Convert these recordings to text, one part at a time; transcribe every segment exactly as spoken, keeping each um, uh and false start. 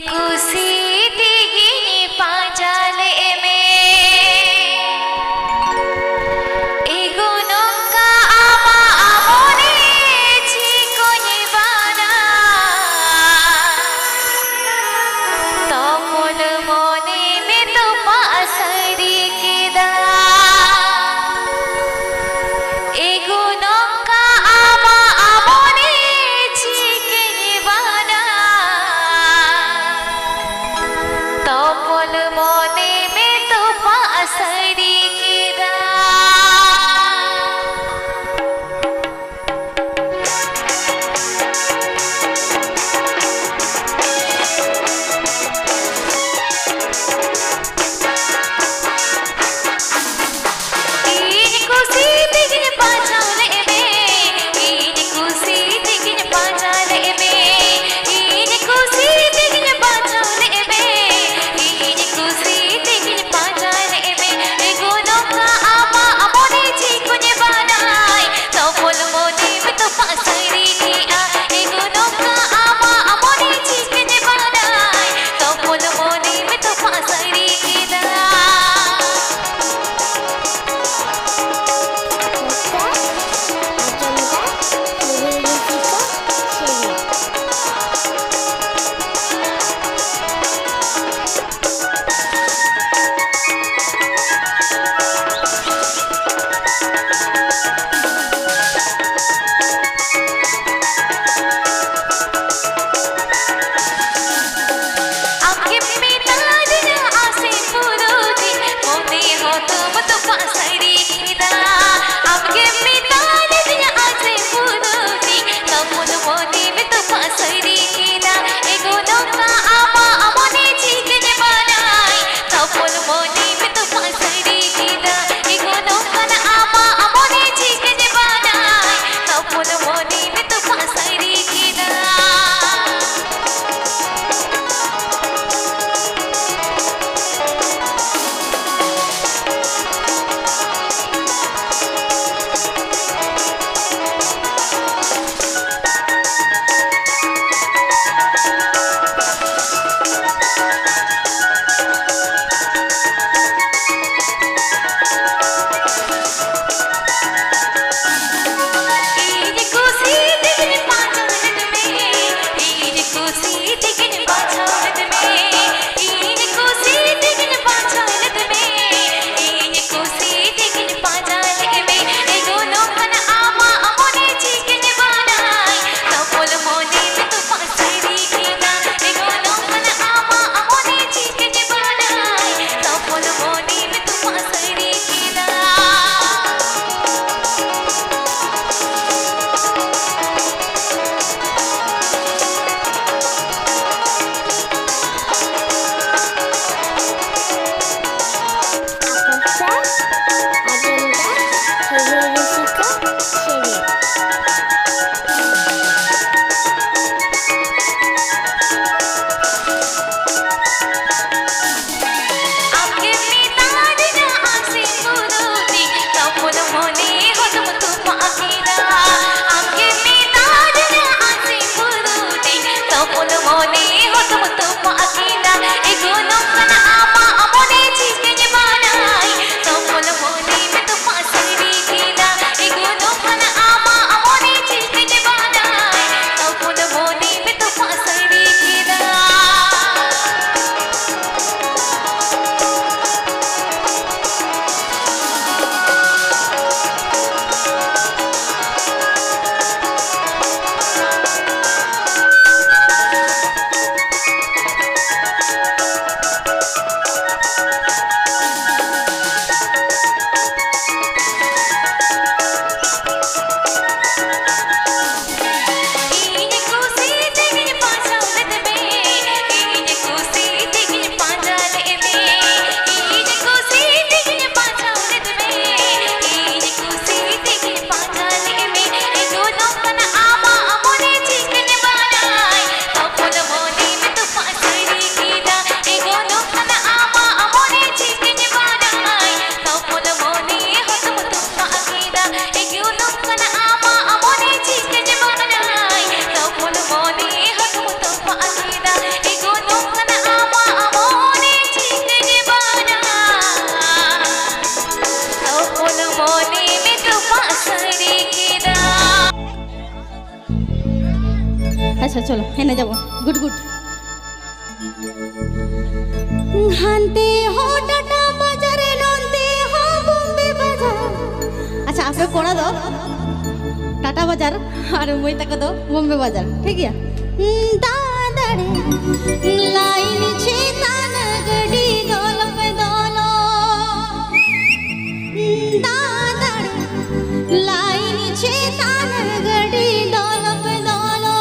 ᱠᱩᱥᱤ ᱛᱮᱜᱮᱧ ᱯᱟᱸᱡᱟ ᱞᱮᱫ ᱢᱮ᱾ ᱮᱜᱳ ᱱᱚᱝᱠᱟ ᱟᱢᱟᱜ ᱢᱚᱱᱮ ᱪᱮᱫ ᱠᱚᱧ ᱵᱟᱲᱟ᱾ ᱛᱚᱯᱚᱞ ᱢᱚᱱᱮ ᱢᱮ ᱛᱚᱯᱟᱜ ᱥᱟᱹᱨᱤ ᱠᱮᱫᱟ᱾ ᱮᱜᱳ ᱱᱚᱝᱠᱟ ᱟᱢᱟᱜ ᱢᱚᱱᱮ ᱪᱮᱫ ᱠᱚᱧ ᱵᱟᱲᱟ᱾ ᱟᱪᱪᱷᱟ, ᱪᱚᱞᱚ ᱮᱱᱮᱡ ᱟᱵᱚᱱ᱾ Good good. ᱦᱟᱱᱛᱮ ᱦᱚᱸ ᱴᱟᱴᱟ ᱵᱟᱡᱟᱨ, ᱱᱚᱱᱛᱮ ᱦᱚᱸ ᱵᱚᱢᱵᱮ ᱵᱟᱡᱟᱨ᱾ ᱟᱪᱪᱷᱟ, ᱟᱯᱮ ᱠᱚᱲᱟ ᱫᱚ ᱴᱟᱴᱟ ᱵᱟᱡᱟᱨ ᱟᱨ ᱢᱟᱹᱭ ᱛᱟᱠᱚ ᱫᱚ ᱵᱚᱢᱵᱮ ᱵᱟᱡᱟᱨ, ᱴᱷᱤᱠ ᱜᱮᱭᱟ? ᱫᱟᱫᱟᱲᱮ ᱞᱟᱭᱤᱱ ᱪᱮᱛᱟᱱ ᱜᱟᱹᱰᱤ ᱫᱚᱞᱚᱯ ᱫᱚᱞᱚ᱾ ᱫᱟᱫᱟᱲᱮ ᱞᱟᱭᱤᱱ ᱪᱮᱛᱟᱱ ᱜᱟᱹᱰᱤ ᱫᱚᱞᱚᱯ ᱫᱚᱞᱚ᱾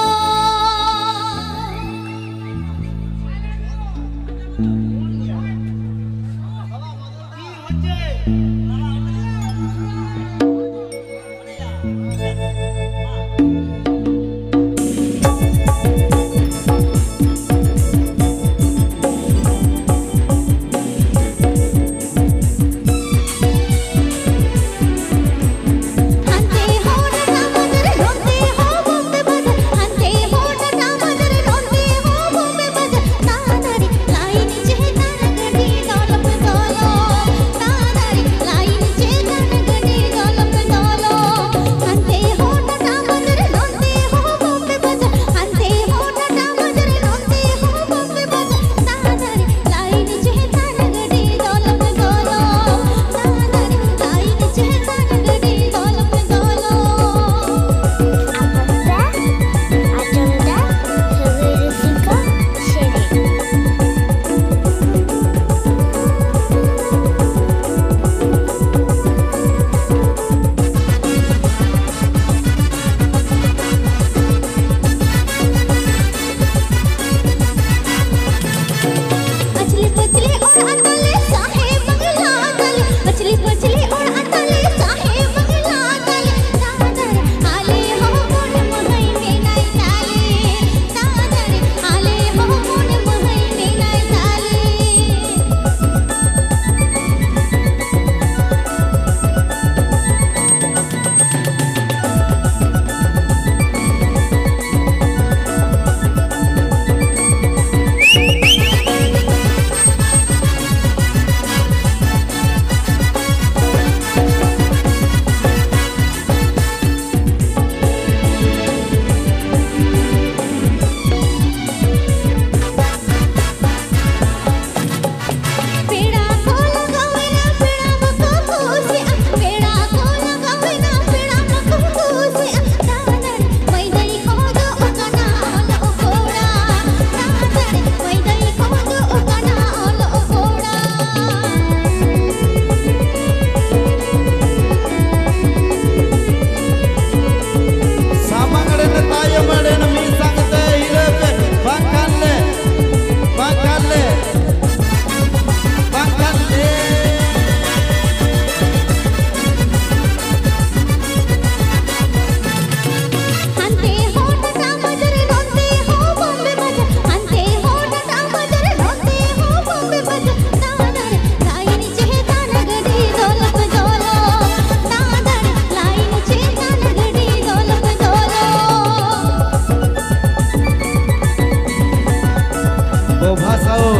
ᱵᱚᱵᱷᱟ ᱥᱟᱣᱩ,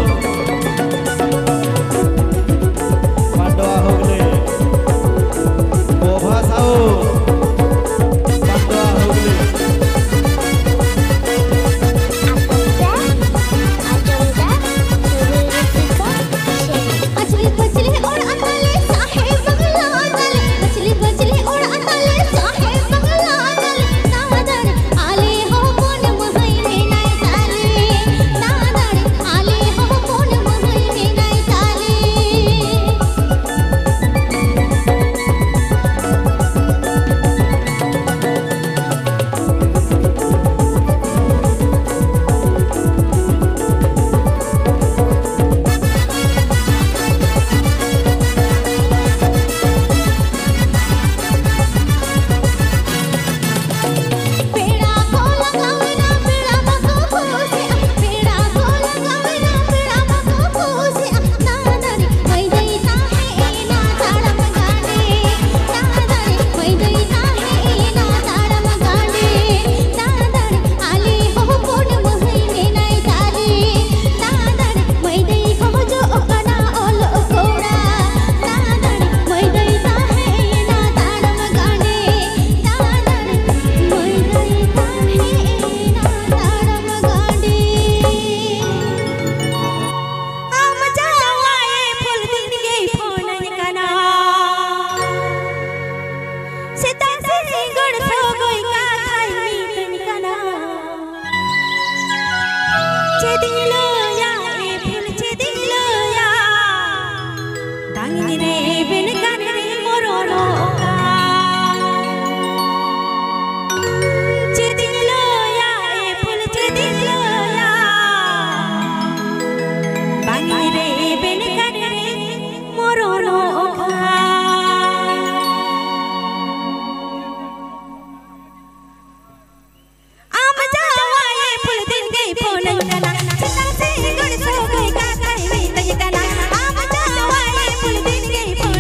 ᱯᱟᱱᱰᱣᱟ ᱦᱩᱜᱽᱞᱤ᱾ ᱵᱚᱵᱷᱟ ᱥᱟᱣᱩ, ᱯᱟᱱᱰᱣᱟ ᱦᱩᱜᱽᱞᱤ᱾ ᱟᱸᱡᱚᱢ ᱫᱟ, ᱟᱸᱡᱚᱢ ᱫᱟ, ᱨᱩᱭ ᱨᱩᱥᱤᱠᱟ ᱥᱮᱨᱮᱧ᱾ ᱯᱟᱪᱷᱞᱤ ᱯᱟᱪᱷᱞᱤ ᱚᱲᱟᱜ ᱛᱟᱞᱮ, ᱥᱟᱦᱮᱵ ᱵᱟᱝᱞᱟ ᱛᱟᱞᱮ, ᱯᱟᱪᱷᱞᱤ ᱯᱟᱪᱷᱞᱤ ᱚᱲᱟᱜ ᱛᱟᱞᱮ, ᱥᱟᱦᱮᱵ ᱵᱟᱝᱞᱟ ᱛᱟᱞᱮ, ᱛᱟᱲᱟᱛᱟᱲᱤ ᱟᱞᱮ ᱦᱚᱯᱚᱱ ᱢᱟᱹᱭ ᱢᱮᱱᱟᱭ ᱛᱟᱞᱮ, ᱛᱟᱲᱟᱛᱟᱲᱤ ᱟᱞᱮ ᱦᱚᱯᱚᱱ ᱢᱟᱹᱭ ᱢᱮᱱᱟᱭ ᱛᱟᱞᱮ᱾ ᱯᱮᱲᱟ ᱠᱚ ᱞᱟᱜᱟᱣᱮᱱᱟ, ᱯᱮᱲᱟ ᱢᱟᱠᱚ ᱠᱩᱥᱤᱜᱼᱟ, ᱯᱮᱲᱟ ᱠᱚ ᱞᱟᱜᱟᱣᱮᱱᱟ, ᱯᱮᱲᱟ ᱢᱟᱠᱚ ᱠᱩᱥᱤᱜᱼᱟ᱾ ᱛᱟᱲᱟᱛᱟᱲᱤ ᱢᱟᱹᱭ ᱫᱟᱹᱭ ᱛᱟᱦᱮᱸᱭᱮᱱᱟ ᱛᱟᱲᱟᱢ ᱜᱟᱸᱰᱮ, ᱛᱟᱲᱟᱛᱟᱲᱤ ᱢᱟᱹᱭ ᱫᱟᱹᱭ ᱛᱟᱦᱮᱸᱭᱮᱱᱟ ᱛᱟᱲᱟᱢ ᱜᱟᱸᱰᱮ, ᱛᱟᱲᱟᱛᱟᱲᱤ ᱟᱞᱮ ᱦᱚᱯᱚᱱ ᱢᱟᱹᱭ ᱢᱮᱱᱟᱭ ᱛᱟᱞᱮ, ᱛᱟᱲᱟᱛᱟᱲᱤ ᱢᱟᱹᱭ ᱫᱟᱹᱭ ᱠᱷᱚᱡᱚᱜ ᱠᱟᱱᱟ ᱚᱞᱚᱜ ᱠᱚᱲᱟ, ᱛᱟᱲᱟᱛᱟᱲᱤ ᱢᱟᱹᱭ ᱫᱟᱹᱭ ᱛᱟᱦᱮᱸᱭᱮᱱᱟ ᱛᱟᱲᱟᱢ ᱜᱟᱸᱰᱮ, ᱛᱟᱲᱟᱛᱟᱲᱤ ᱢᱟᱹᱭ ᱫᱟᱹᱭ ᱛᱟᱦᱮᱸᱭᱮᱱᱟ ᱛᱟᱲᱟᱢ ᱜᱟᱸᱰᱮ᱾ ᱟᱢ ᱡᱟᱶᱟᱭ ᱯᱷᱩᱞ ᱫᱤᱱ ᱜᱮᱭ ᱯᱷᱳᱱᱟᱹᱧ ᱠᱟᱱᱟ, ᱥᱮᱛᱟᱜ ᱥᱮ ᱥᱤᱸᱜᱟᱹᱲ ᱥᱚᱜᱚᱭ ᱠᱟᱛᱷᱟᱭ ᱢᱤᱛᱟᱹᱧ ᱠᱟᱱᱟ᱾ ᱪᱮᱫ ᱤᱧ ᱞᱟᱹᱭᱟ ᱮ ᱯᱷᱩᱞ, ᱪᱮᱫ ᱤᱧ ᱞᱟᱹᱭᱟ? ᱵᱟᱝ ᱤᱧ ᱨᱮᱵᱮᱱ ᱠᱟᱱ ᱨᱮ ᱢᱚᱨᱚᱱᱚᱜ ᱠᱟᱱ᱾ ᱪᱮᱫ ᱤᱧ ᱞᱟᱹᱭᱟ ᱮ ᱯᱷᱩᱞ, ᱪᱮᱫ ᱤᱧ ᱞᱟᱹᱭᱟ? ᱵᱟᱝ ᱤᱧ ᱨᱮᱵᱮᱱ ᱠᱟᱱ ᱨᱮ ᱢᱚᱨᱚᱱᱚᱜ ᱠᱟᱱ᱾ ᱟᱢ ᱡᱟᱶᱟᱭ ᱯᱷᱩᱞ ᱫᱤᱱ ᱜᱮᱭ ᱯᱷᱳᱱᱟᱹᱧ ᱠᱟᱱᱟ, ᱥᱮᱛᱟᱜ ᱥᱮ ᱥᱤᱸᱜᱟᱹᱲ ᱥᱚᱜᱚᱭ ᱠᱟᱛᱷᱟᱭ ᱢᱤᱛᱟᱹᱧ ᱠᱟᱱᱟ᱾ ᱟᱢ ᱡᱟᱶᱟᱭ ᱯᱷᱩᱞ ᱫᱤᱱ ᱜᱮᱭ ᱯᱷᱳᱱ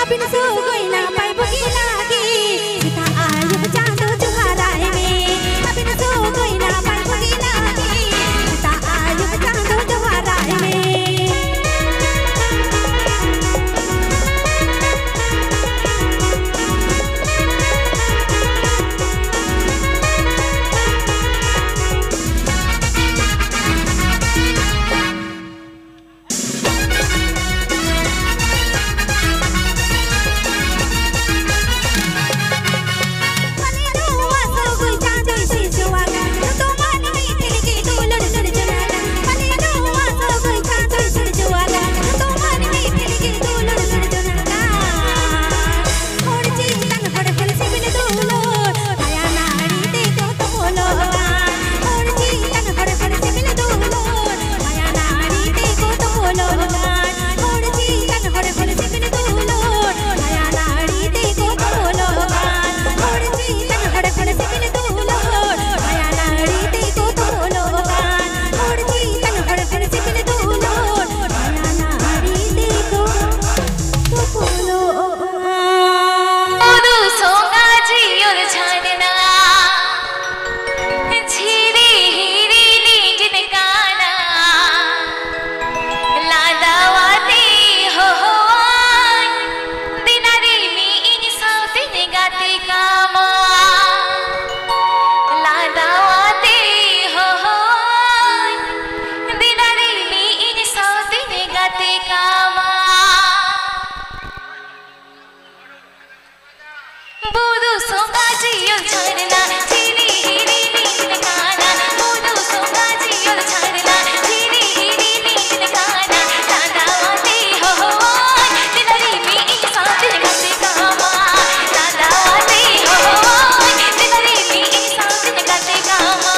ᱟᱹᱵᱤᱱ ᱥᱚᱜᱚᱭ ᱱᱟᱯᱟᱭ ᱵᱩᱜᱤ ᱞᱟᱹᱜᱤᱫ ᱥᱮᱛᱟᱜ ᱟᱹᱭᱩᱵ ᱪᱟᱸᱫᱚ ᱡᱚᱦᱟᱨᱟᱭ ᱢᱮ᱾ ᱟᱹᱵᱤᱱ ᱥᱚᱜᱚᱭ ᱱᱟᱯᱟᱭ ᱵᱩᱜᱤ ᱞᱟᱹᱜᱤᱫ ᱥᱮᱛᱟᱜ ᱟᱹᱭᱩᱵ ᱪᱟᱸᱫᱚ ᱡᱚᱦᱟᱨᱟᱭ ᱢᱮ᱾ ᱵᱩᱨᱩ ᱥᱚᱸᱜᱟ ᱡᱤᱭᱚᱱ ᱡᱷᱟᱨᱱᱟ, ᱡᱷᱤᱨᱤ ᱦᱤᱨᱤ ᱞᱤᱸᱡᱤᱱ ᱠᱟᱱᱟ, ᱞᱟᱸᱫᱟᱣᱟᱛᱮ ᱦᱚᱦᱚᱣᱟᱹᱧ, ᱫᱤᱱᱟᱨᱤ ᱢᱤᱫ ᱤᱧ ᱥᱟᱶᱛᱮᱧ ᱜᱟᱛᱮ ᱠᱟᱢᱟ᱾ ᱞᱟᱸᱫᱟᱣᱟᱛᱮ ᱦᱚᱦᱚᱣᱟᱹᱧ, ᱫᱤᱱᱟᱨᱤ ᱢᱤᱫ ᱤᱧ ᱥᱟᱶᱛᱮᱧ ᱜᱟᱛᱮ ᱠᱟᱢᱟ᱾ ᱵᱩᱨᱩ ᱥᱚᱸᱜᱟ ᱡᱤᱭᱚᱱ ᱡᱷᱟᱨᱱᱟ, ᱡᱷᱤᱨᱤ ᱦᱤᱨᱤ ᱞᱤᱸᱡᱤᱱ ᱠᱟᱱᱟ᱾ ᱵᱩᱨᱩ ᱥᱚᱸᱜᱟ ᱡᱤᱭᱚᱱ ᱡᱷᱟᱨᱱᱟ, ᱡᱷᱤᱨᱤ ᱦᱤᱨᱤ ᱞᱤᱸᱡᱤᱱ ᱠᱟᱱᱟ᱾ ᱞᱟᱸᱫᱟᱣᱟᱛᱮ ᱦᱚᱦᱚᱣᱟᱹᱧ, ᱫᱤᱱᱟᱨᱤ ᱢᱤᱫ ᱤᱧ ᱥᱟᱶᱛᱮᱧ ᱜᱟᱛᱮ ᱠᱟᱢᱟ᱾ ᱞᱟᱸᱫᱟᱣᱟᱛᱮ ᱦᱚᱦᱚᱣᱟᱹᱧ, ᱫᱤᱱᱟᱨᱤ ᱢᱤᱫ ᱤᱧ ᱥᱟᱶᱛᱮᱧ ᱜᱟᱛᱮ ᱠᱟᱢᱟ᱾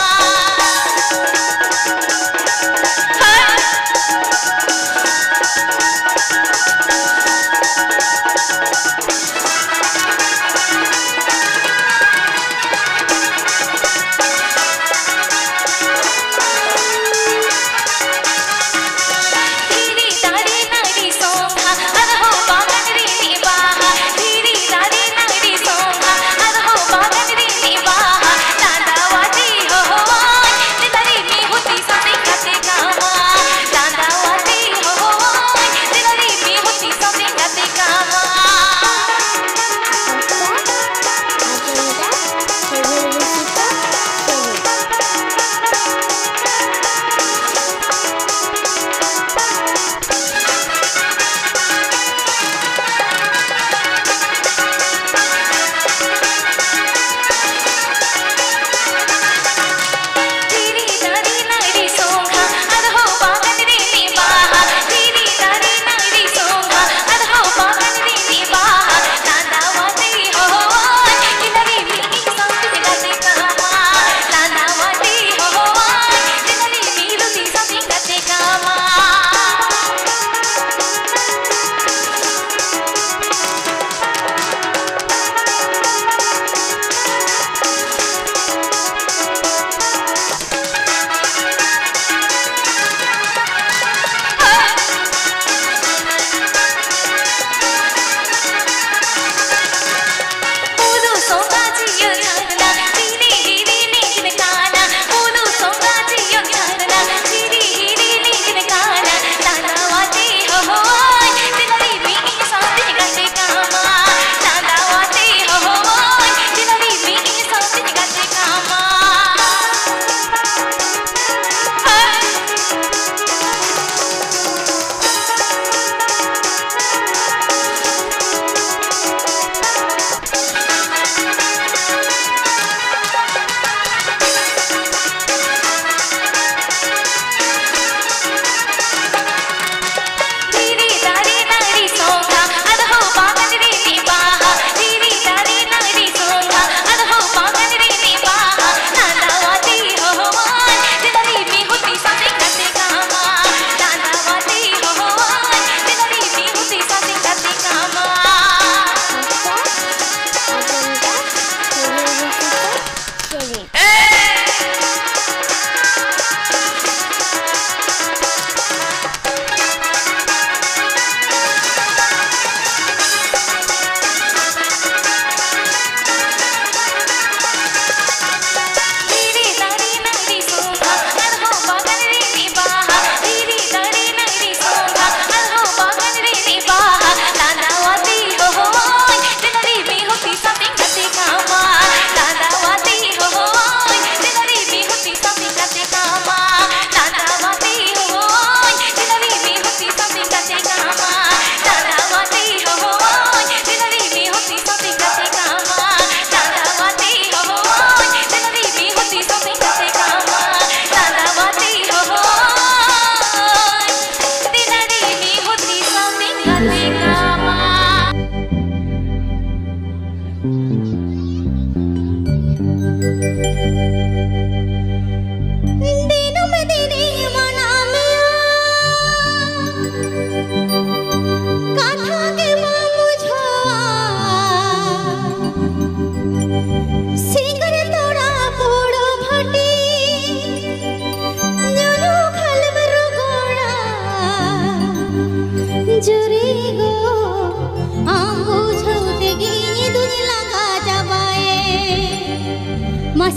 ᱫᱷᱤᱨᱤ ᱫᱟᱨᱮ ᱱᱟᱹᱲᱤ ᱥᱚᱸᱜᱷᱟ ᱟᱨᱦᱚᱸ ᱵᱟᱜᱟᱱ ᱨᱤᱱᱤᱡ ᱵᱟᱦᱟ᱾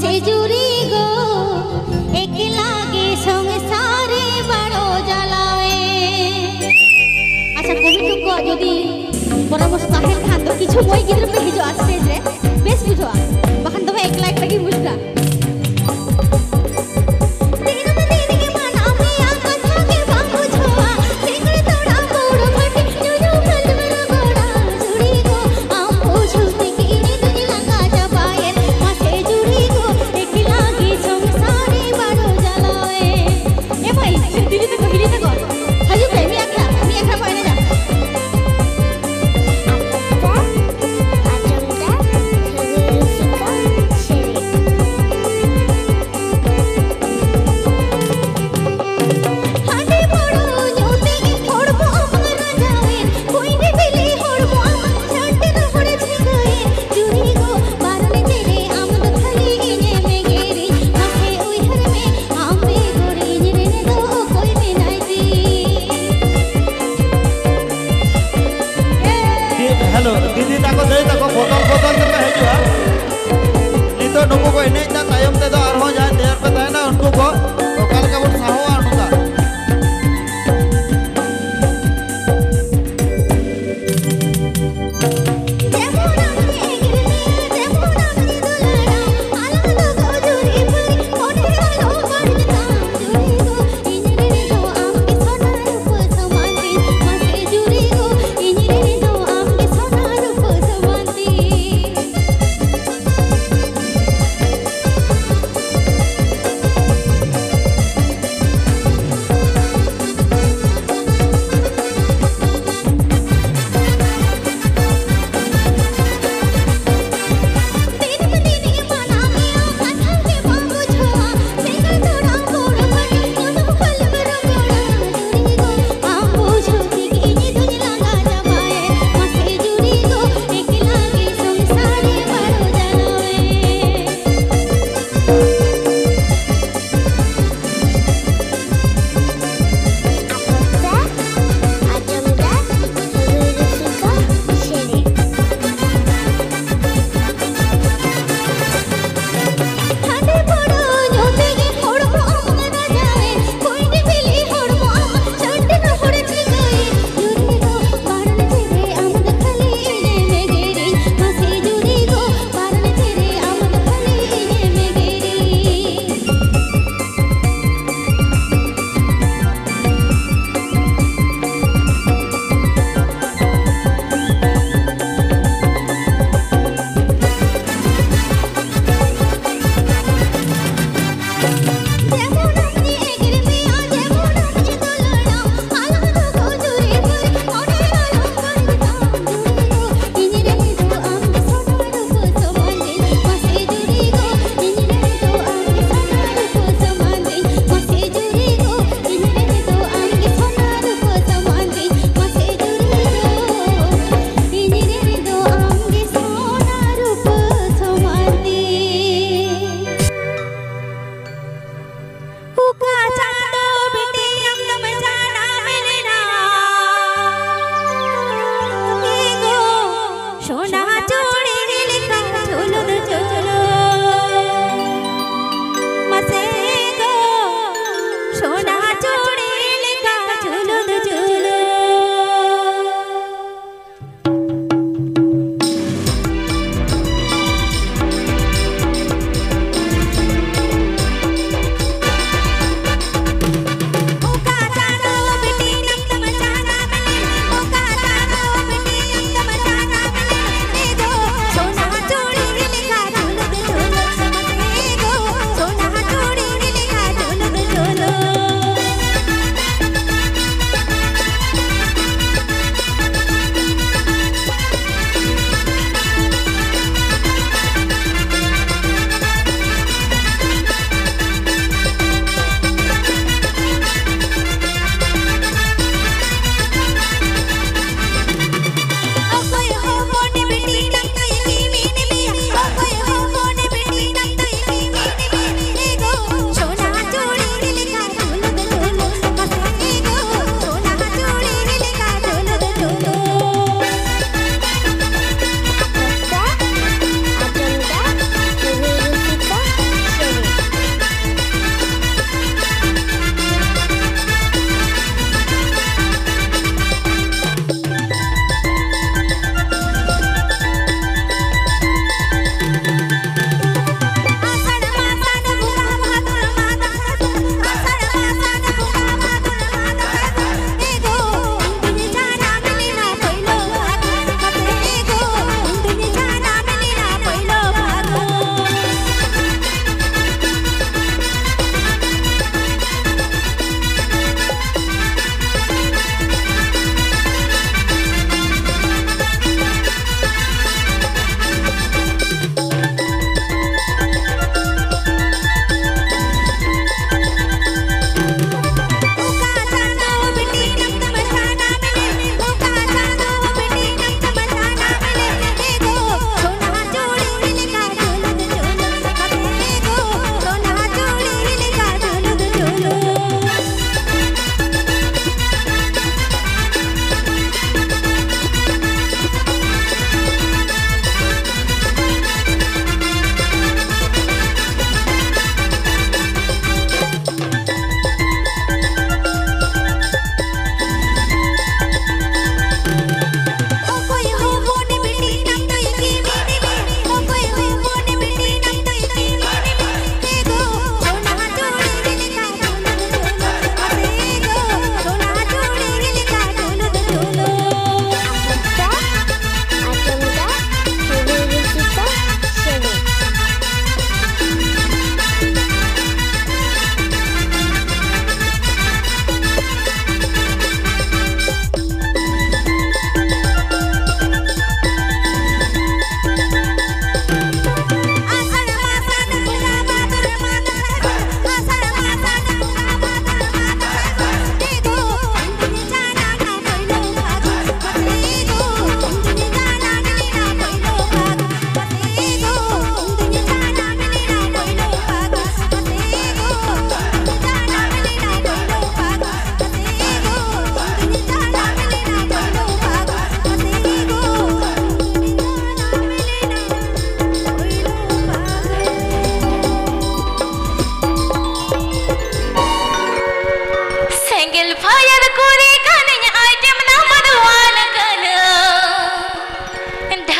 ᱥᱮ ᱡᱩᱨᱤ ᱜᱚ, ᱮᱠᱞᱟ ᱜᱮ ᱥᱚᱝᱥᱟᱨ ᱨᱮ ᱵᱟᱲᱚ ᱡᱟᱞᱟᱣᱮ᱾ ᱟᱪᱪᱷᱟ, ᱠᱚᱢᱤᱴᱤ ᱠᱚᱣᱟᱜ ᱡᱩᱫᱤ ᱯᱚᱨᱟᱢᱚᱨᱥᱚ ᱛᱟᱦᱮᱱ ᱠᱷᱟᱱ ᱫᱚ ᱠᱤᱪᱷᱩ ᱢᱟᱹᱭ ᱜᱤᱫᱽᱨᱟᱹ ᱯᱮ ᱦᱤᱡᱩᱜᱼᱟ ᱥᱴᱮᱡᱽ ᱨᱮ, ᱵᱮᱥ ᱵᱩᱡᱷᱟᱹᱜᱼᱟ, ᱵᱟᱠᱷᱟᱱ ᱫᱚᱢᱮ ᱮᱠᱞᱟ ᱮᱠᱞᱟ ᱜᱮ ᱵᱩᱡᱷᱟᱹᱜᱼᱟ᱾ ᱫᱤᱱᱟᱹᱢ ᱫᱤᱱ ᱜᱮ ᱢᱟᱱᱟᱣ ᱢᱮᱭᱟ ᱠᱟᱛᱷᱟ ᱜᱮ ᱵᱟᱢ ᱵᱩᱡᱷᱟᱹᱣᱟ᱾ ᱥᱤᱸᱜᱟᱹᱲ ᱛᱚᱲᱟ ᱵᱳᱲ ᱵᱷᱟᱹᱴᱤ ᱧᱩᱧᱩ ᱠᱷᱟᱹᱞ ᱢᱮᱨᱚᱢ ᱜᱚᱲᱟ᱾ ᱡᱩᱨᱤ ᱜᱚ, ᱟᱢ ᱵᱩᱡᱷᱟᱹᱣ ᱛᱮᱜᱮ ᱤᱧ ᱫᱩᱧ ᱞᱟᱸᱜᱟ ᱪᱟᱵᱟᱭᱮᱱ᱾ ᱢᱟᱥᱮ ᱡᱩᱨᱤ ᱜᱚ, ᱮᱠᱞᱟ ᱜᱮ ᱥᱚᱝᱥᱟᱨ ᱨᱮ ᱵᱟᱲᱚ ᱡᱟᱞᱟᱣᱮ᱾ ᱮ ᱢᱟᱹᱭ, ᱫᱤᱫᱤ ᱛᱟᱠᱚ, ᱦᱤᱞᱤ ᱛᱟᱠᱚ, ᱦᱤᱡᱩᱜ ᱯᱮ, ᱢᱤᱫ ᱟᱠᱷᱲᱟ, ᱢᱤᱫ ᱟᱠᱷᱲᱟ ᱠᱚ ᱮᱱᱮᱡᱟ᱾ ᱟᱸᱡᱚᱢ ᱫᱟ ᱨᱩᱥᱤᱠᱟ ᱥᱮᱨᱮᱧ᱾ ᱦᱟᱺᱰᱤ ᱯᱟᱹᱣᱨᱟᱹ ᱧᱩ ᱛᱮᱜᱮ ᱦᱚᱲᱢᱚ ᱟᱢᱟᱜ ᱨᱟᱸᱡᱟᱣᱮᱱ, ᱠᱩᱸᱭᱰᱤ ᱵᱤᱞᱤ ᱦᱚᱲᱢᱚ ᱟᱢᱟᱜ ᱡᱷᱟᱹᱱᱴᱤ ᱨᱚᱦᱚᱲ ᱡᱷᱤᱸᱜᱟᱹᱭᱮᱱ᱾ ᱡᱩᱨᱤ ᱜᱚ ᱵᱟᱨᱚᱱ ᱛᱮᱨᱮ ᱟᱢ ᱫᱚ ᱠᱷᱟᱹᱞᱤ ᱤᱧᱮᱢ ᱮᱜᱮᱨᱤᱧ᱾ ᱢᱟᱥᱮ ᱩᱭᱦᱟᱹᱨ ᱢᱮ, ᱟᱢ ᱵᱮᱜᱚᱨ ᱤᱧ ᱨᱮᱱ ᱫᱚ ᱚᱠᱚᱭ ᱢᱮᱱᱟᱭ ᱛᱤᱧ? ᱦᱮᱞᱳ, ᱫᱤᱫᱤ ᱛᱟᱠᱚ, ᱫᱟᱹᱭ ᱛᱟᱠᱚ, ᱵᱚᱫᱚᱞ ᱵᱚᱫᱚᱞ ᱛᱮᱯᱮ ᱦᱤᱡᱩᱜᱼᱟ᱾ ᱱᱤᱛᱚᱜ ᱱᱩᱠᱩ ᱠᱚ ᱮᱱᱮᱡ ᱫᱟ, ᱛᱟᱭᱚᱢ ᱛᱮᱫᱚ ᱟᱨᱦᱚᱸ ᱡᱟᱦᱟᱸᱭ ᱛᱮᱭᱟᱨ ᱯᱮ ᱛᱟᱦᱮᱱᱟ, ᱩᱱᱠᱩ ᱠᱚ ᱚᱠᱟ ᱞᱮᱠᱟ ᱵᱚᱱ ᱥᱟᱦᱚᱣᱟ ᱱᱚᱝᱠᱟ᱾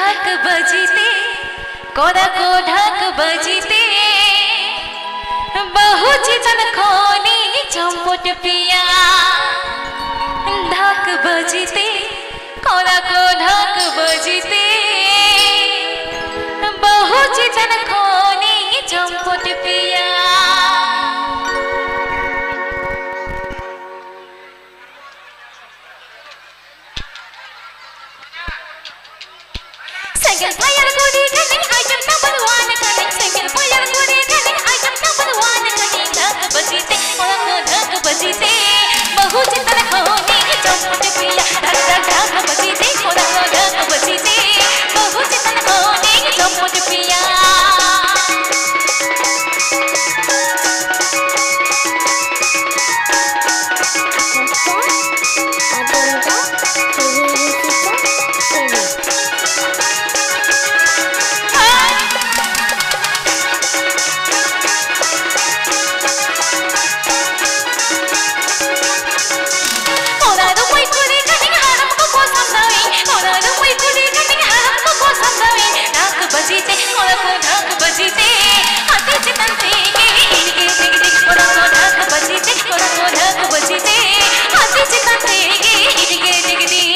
ᱰᱷᱟᱠ ᱵᱟᱹᱡᱤᱛᱮ, ᱠᱚᱲᱟ ᱠᱚ ᱰᱷᱟᱠ ᱵᱟᱹᱡᱤᱛᱮ, ᱵᱟᱹᱦᱩ ᱪᱮᱛᱟᱱ ᱠᱷᱚᱱᱤᱧ ᱪᱚᱢᱯᱚᱴ ᱯᱮᱭᱟ᱾ ᱰᱷᱟᱠ ᱵᱟᱹᱡᱤᱛᱮ, ᱠᱚᱲᱟ ᱠᱚ ᱰᱷᱟᱠ ᱵᱟᱹᱡᱤᱛᱮ, ᱵᱟᱹᱦᱩ ᱪᱮᱛᱟᱱ ᱠᱷᱚᱱᱤᱧ ᱪᱚᱢᱯᱚᱴ ᱯᱮᱭᱟ᱾ Single fire ᱠᱩᱲᱤ ᱠᱟᱹᱱᱟᱹᱧ, item number one ᱠᱟᱹᱱᱟᱹᱧ᱾ Single fire ᱠᱩᱲᱤ ᱠᱟᱹᱱᱟᱹᱧ, item number one ᱠᱟᱹᱱᱟᱹᱧ᱾ ᱰᱷᱟᱠ ᱵᱟᱹᱡᱤᱛᱮ, ᱠᱚᱲᱟ ᱠᱚ ᱰᱷᱟᱠ ᱵᱟᱹᱡᱤᱛᱮ, ᱵᱟᱹᱦᱩ ᱪᱮᱛᱟᱱ ᱠᱷᱚᱱᱤᱧ ᱪᱚᱢᱯᱚᱴ ᱯᱮᱭᱟ᱾ ᱰᱷᱟᱠ, ᱰᱷᱟᱠ, ᱰᱷᱟᱠ ᱵᱟᱹᱡᱤᱛᱮ, ᱠᱚᱲᱟ ᱠᱚ ᱰᱷᱟᱠ ᱵᱟᱹᱡᱤᱛᱮ, ᱵᱟᱹᱦᱩ ᱪᱮᱛᱟᱱ ᱠᱷᱚᱱᱤᱧ ᱪᱚᱢᱯᱚᱴ ᱯᱮᱭᱟ᱾ ᱚᱱᱟ ᱫᱚ ᱢᱟᱹᱭ ᱠᱩᱲᱤ ᱠᱟᱹᱱᱟᱹᱧ, ᱦᱟᱲᱟᱢ ᱠᱚᱠᱚ ᱥᱟᱢᱵᱷᱟᱣᱤᱧ᱾ ᱚᱱᱟ ᱫᱚ ᱢᱟᱹᱭ ᱠᱩᱲᱤ ᱠᱟᱹᱱᱟᱹᱧ, ᱦᱟᱲᱟᱢ ᱠᱚᱠᱚ ᱥᱟᱢᱵᱷᱟᱣᱤᱧ᱾ ᱰᱷᱟᱠ ᱵᱟᱹᱡᱤᱛᱮ, ᱠᱚᱲᱟ ᱠᱚ ᱰᱷᱟᱠ ᱵᱟᱹᱡᱤᱛᱮ, ᱦᱟᱹᱛᱤ ᱪᱮᱛᱟᱱ ᱛᱮᱜᱮ ᱤᱧ ᱜᱮ ᱰᱤᱜᱽ ᱰᱤᱜᱽ᱾ ᱠᱚᱲᱟ ᱠᱚ ᱰᱷᱟᱠ ᱵᱟᱹᱡᱤᱛᱮ, ᱠᱚᱲᱟ ᱠᱚ ᱰᱷᱟᱠ ᱵᱟᱹᱡᱤᱛᱮ, ᱦᱟᱹᱛᱤ ᱪᱮᱛᱟᱱ ᱛᱮᱜᱮ ᱤᱧ ᱜᱮ ᱰᱤᱜᱽ ᱰᱤᱜᱽ᱾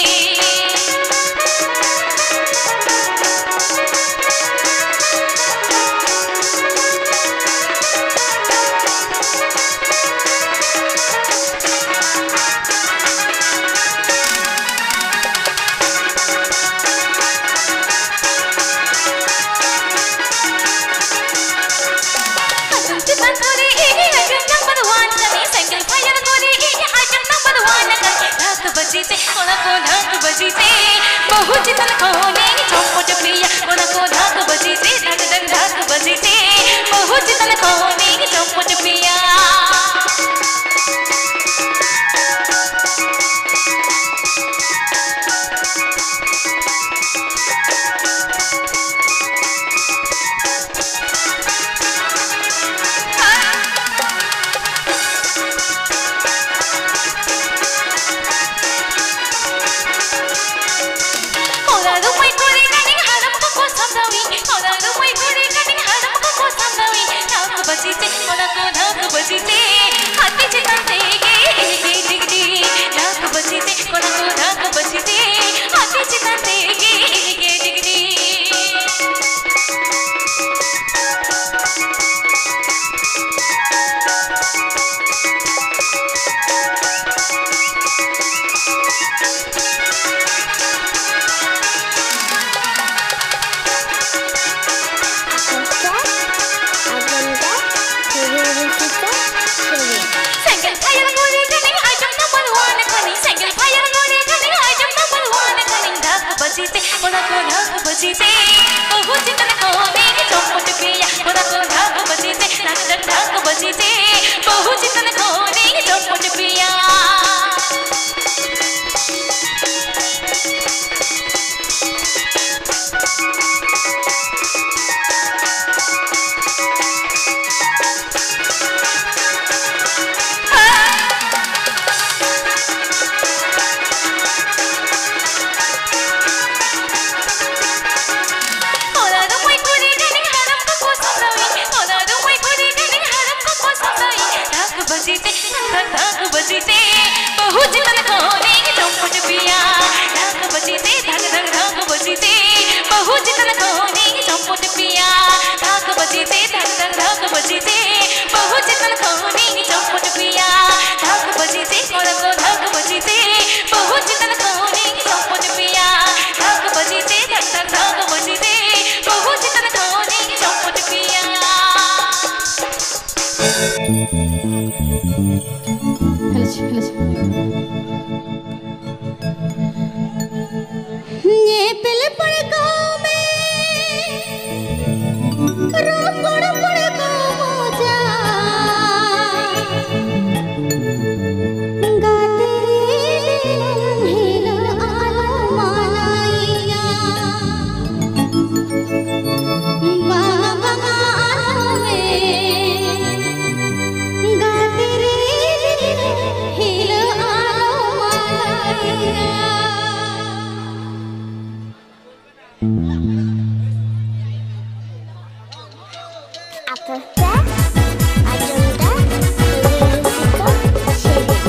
ᱟᱫᱚᱢ ᱪᱮᱛᱟᱱ ᱠᱚᱨᱮ ᱤᱧ item number one ᱠᱟᱹᱱᱟᱹᱧ, single fire ᱠᱚᱨᱮ ᱤᱧ item number one ᱠᱟᱹᱱᱟᱹᱧ᱾ ᱰᱷᱟᱠ ᱵᱟᱹᱡᱤᱛᱮ, ᱠᱚᱲᱟ ᱠᱚ ᱰᱷᱟᱠ ᱵᱟᱹᱡᱤᱛᱮ, ᱵᱟᱹᱦᱩ ᱪᱮᱛᱟᱱ ᱠᱷᱚᱱᱤᱧ ᱪᱚᱢᱯᱚᱴ ᱯᱮᱭᱟ᱾ ᱠᱚᱲᱟ ᱠᱚ ᱰᱷᱟᱠ ᱵᱟᱹᱡᱤᱛᱮ, ᱰᱷᱟᱠ ᱰᱷᱟᱠ ᱰᱷᱟᱠ ᱵᱟᱹᱡᱤᱛᱮ, ᱵᱟᱹᱦᱩ ᱪᱮᱛᱟᱱ ᱠᱷᱚᱱᱤᱧ ᱪᱚᱢᱯᱚᱴ ᱯᱮᱭᱟ᱾ ᱚᱲᱟᱜ ᱨᱩᱢᱟᱹᱭ ᱠᱩᱲᱤ ᱠᱟᱹᱱᱟᱹᱧ, ᱵᱟᱹᱡᱤ ᱛᱮ, ᱠᱚᱲᱟ ᱠᱚ ᱰᱷᱟᱠ ᱵᱟᱹᱡᱤ ᱛᱮ, ᱵᱟᱹᱦᱩ ᱪᱮᱛᱟᱱ ᱠᱷᱚᱱᱤᱧ ᱪᱚᱢᱯᱚᱴ ᱯᱮᱭᱟ᱾ ᱠᱚᱲᱟ ᱠᱚ ᱰᱷᱟᱠ ᱵᱟᱹᱡᱤ ᱛᱮ, ᱰᱷᱟᱠ ᱰᱷᱟᱠ ᱰᱷᱟᱠ ᱵᱟᱹᱡᱤ ᱛᱮ, ᱵᱟᱹᱦᱩ ᱪᱮᱛᱟᱱ ᱠᱷᱚᱱᱤᱧ ᱪᱚᱢᱯᱚᱴ ᱯᱮᱭᱟ᱾ ᱚᱱᱟ ᱫᱚ ᱢᱟᱹᱭ ᱠᱩᱲᱤ ᱠᱟᱹᱱᱟᱹᱧ, ᱦᱟᱲᱟᱢ ᱠᱚᱠᱚ ᱥᱟᱢᱞᱟᱣᱤᱧ᱾ ᱚᱱᱟ ᱫᱚ ᱢᱟᱹᱭ ᱠᱩᱲᱤ ᱠᱟᱹᱱᱟᱹᱧ, ᱦᱟᱲᱟᱢ ᱠᱚᱠᱚ ᱥᱟᱢᱞᱟᱣᱤᱧ᱾ ᱰᱷᱟᱠ ᱵᱟᱹᱡᱤ ᱛᱮ, ᱰᱷᱟᱠ ᱰᱷᱟᱠ ᱵᱟᱹᱡᱤ ᱛᱮ, ᱵᱟᱹᱦᱩ ᱪᱮᱛᱟᱱ ᱠᱷᱚᱱᱤᱧ ᱪᱚᱢᱯᱚᱴ ᱯᱮᱭᱟ᱾ ᱰᱷᱟᱠ ᱵᱟᱹᱡᱤ ᱛᱮ, ᱰᱷᱟᱠ ᱰᱷᱟᱠ ᱰᱷᱟᱠ ᱵᱟᱹᱡᱤ ᱛᱮ, ᱵᱟᱹᱦᱩ ᱪᱮᱛᱟᱱ ᱠᱷᱚᱱᱤᱧ ᱪᱚᱢᱯᱚᱴ ᱯᱮᱭᱟ᱾ ᱰᱷᱟᱠ ᱵᱟᱹᱡᱤ ᱛᱮ, ᱰᱷᱟᱠ ᱰᱷᱟᱠ ᱰᱷᱟᱠ ᱵᱟᱹᱡᱤ ᱛᱮ, ᱵᱟᱹᱦᱩ ᱪᱮᱛᱟᱱ ᱠᱷᱚᱱᱤᱧ ᱪᱚᱢᱯᱚᱴ ᱯᱮᱭᱟ᱾ ᱰᱷᱟᱠ ᱵᱟᱹᱡᱤ ᱛᱮ, ᱠᱚᱲᱟ ᱠᱚ ᱰᱷᱟᱠ ᱵᱟᱹᱡᱤ ᱛᱮ, ᱵᱟᱹᱦᱩ ᱪᱮᱛᱟᱱ ᱠᱷᱚᱱᱤᱧ ᱪᱚᱢᱯᱚᱴ ᱯᱮᱭᱟ᱾ ᱰᱷᱟᱠ ᱵᱟᱹᱡᱤ ᱛᱮ, ᱰᱷᱟᱠ ᱰᱷᱟᱠ ᱰᱷᱟᱠ ᱵᱟᱹᱡᱤ ᱛᱮ, ᱵᱟᱹᱦᱩ ᱪᱮᱛᱟᱱ ᱠᱷᱚᱱᱤᱧ ᱪᱚᱢᱯᱚᱴ ᱯᱮᱭᱟ᱾ ᱧᱮᱯᱮᱞ ᱯᱟᱹᱨᱠᱟᱹᱣ ᱢᱮ, ᱨᱚᱯᱚᱲ ᱯᱟᱹᱨᱠᱟᱹᱣ ᱢᱚᱡᱟ᱾ ᱜᱟᱛᱮ ᱨᱮ ᱫᱤᱱᱟᱹᱢ ᱦᱤᱞᱳᱜ ᱟᱞᱚᱢ ᱢᱟᱱᱟᱭᱤᱧᱟ᱾ ᱵᱟᱝᱟ, ᱵᱟᱝᱟ, ᱟᱞᱚᱢ ᱢᱮᱱ᱾ ᱜᱟᱛᱮ ᱨᱮ ᱫᱤᱱᱟᱹᱢ ᱦᱤᱞᱳᱜ ᱟᱞᱚᱢ ᱢᱟᱱᱟᱭᱤᱧᱟ᱾ ᱟᱯᱮ ᱯᱮ ᱟᱸᱡᱚᱢ ᱫᱟ ᱨᱤᱞ ᱨᱩᱥᱤᱠᱟ ᱥᱮᱨᱮᱧ᱾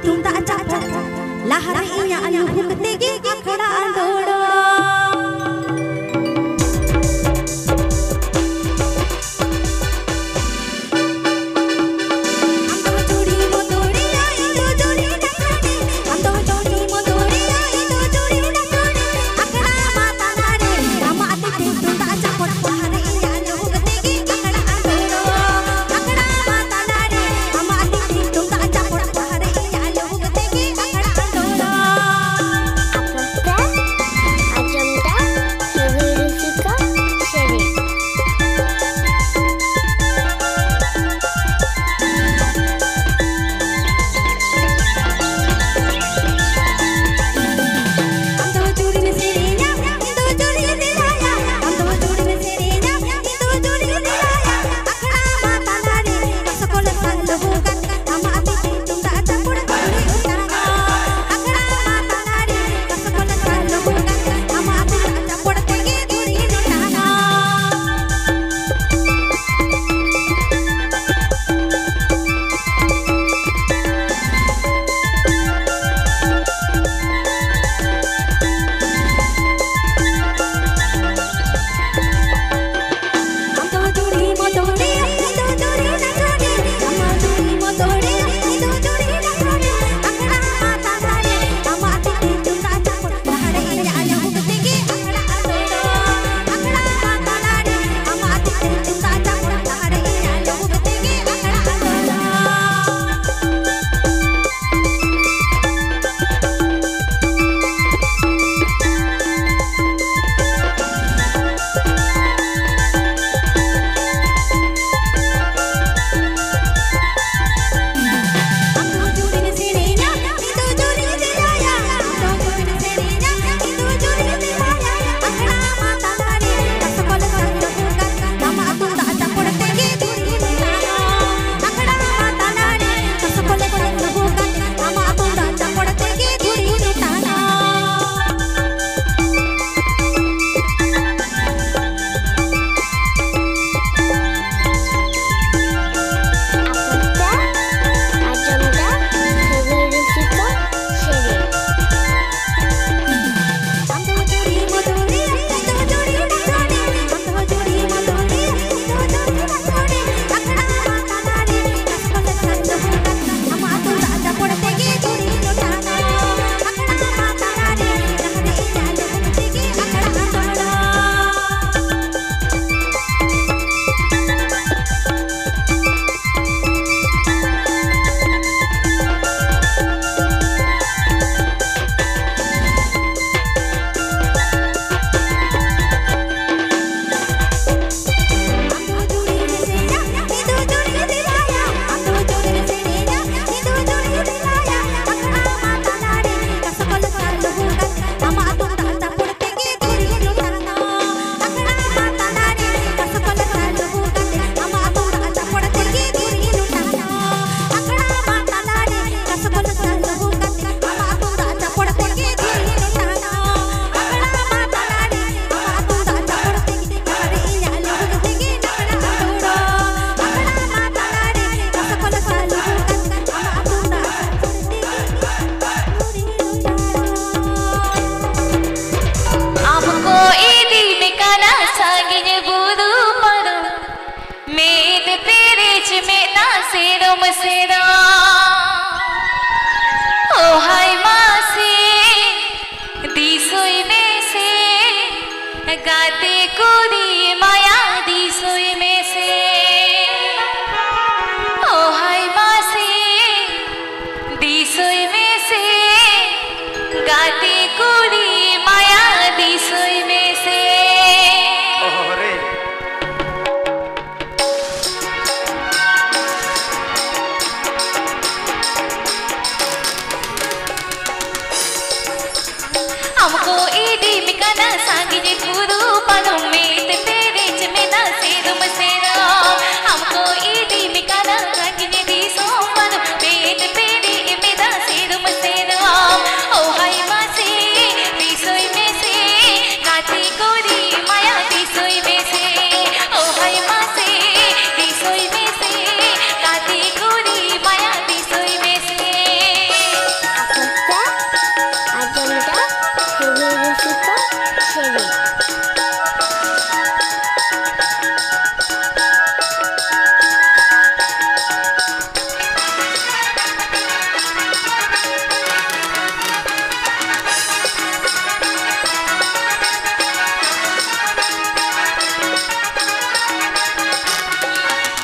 ᱛᱩᱢᱫᱟᱜ ᱪᱟᱯᱚ ᱞᱟᱦᱟᱨᱮ ᱤᱧᱟᱜ ᱞᱩᱦᱩᱠ ᱛᱮᱜᱮ ᱟᱠᱷᱲᱟ ᱟᱸᱫᱳᱲ᱾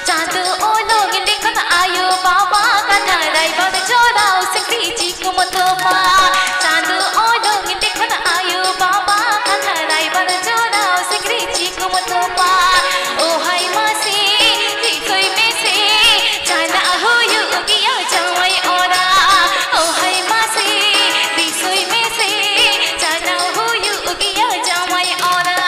ᱪᱟᱸᱫᱚ ᱚᱞᱚᱝ ᱞᱮᱠᱷᱟᱱ ᱟᱭᱳ ᱵᱟᱵᱟ ᱠᱟᱛᱷᱟ ᱨᱟᱭᱵᱟᱨ ᱡᱚᱲᱟᱣ ᱥᱤᱠᱲᱤ ᱪᱤᱠᱩᱢ ᱛᱚᱯᱟ᱾ ᱪᱟᱸᱫᱚ ᱚᱞᱚᱝ ᱞᱮᱠᱷᱟᱱ ᱟᱭᱳ ᱵᱟᱵᱟ ᱠᱟᱛᱷᱟ ᱨᱟᱭᱵᱟᱨ ᱡᱚᱲᱟᱣ ᱥᱤᱠᱲᱤ ᱪᱤᱠᱩᱢ ᱛᱚᱯᱟ᱾ ᱳ ᱦᱟᱭ ᱢᱟᱥᱮ ᱨᱤᱥᱚᱭ ᱢᱮᱥᱮ ᱪᱟᱞᱟᱜ ᱦᱩᱭᱩᱜ ᱜᱮᱭᱟ ᱡᱟᱶᱟᱭ ᱚᱲᱟᱜ᱾ ᱳ ᱦᱟᱭ ᱢᱟᱥᱮ ᱨᱤᱥᱚᱭ ᱢᱮᱥᱮ ᱪᱟᱞᱟᱜ ᱦᱩᱭᱩᱜ ᱜᱮᱭᱟ ᱡᱟᱶᱟᱭ ᱚᱲᱟᱜ᱾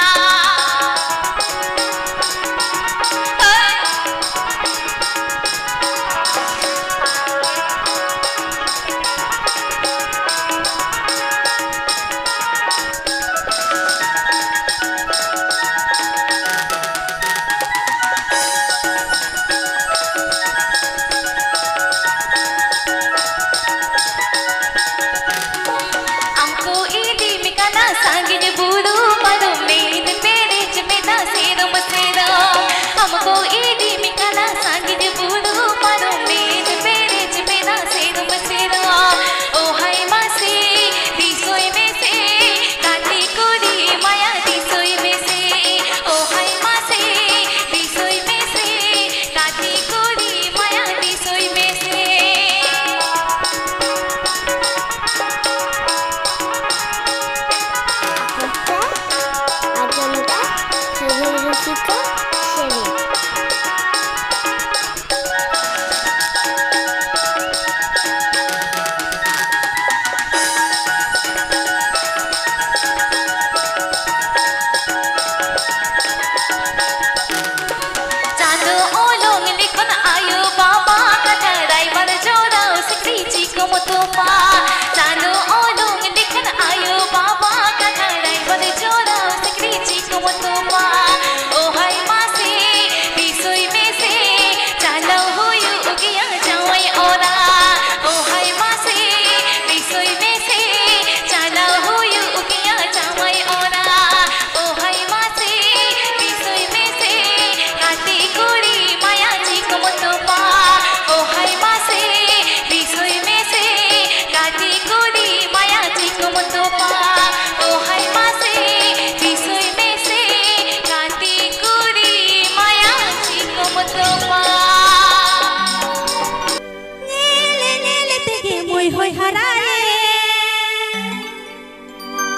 ᱦᱟᱨᱟᱭᱮ,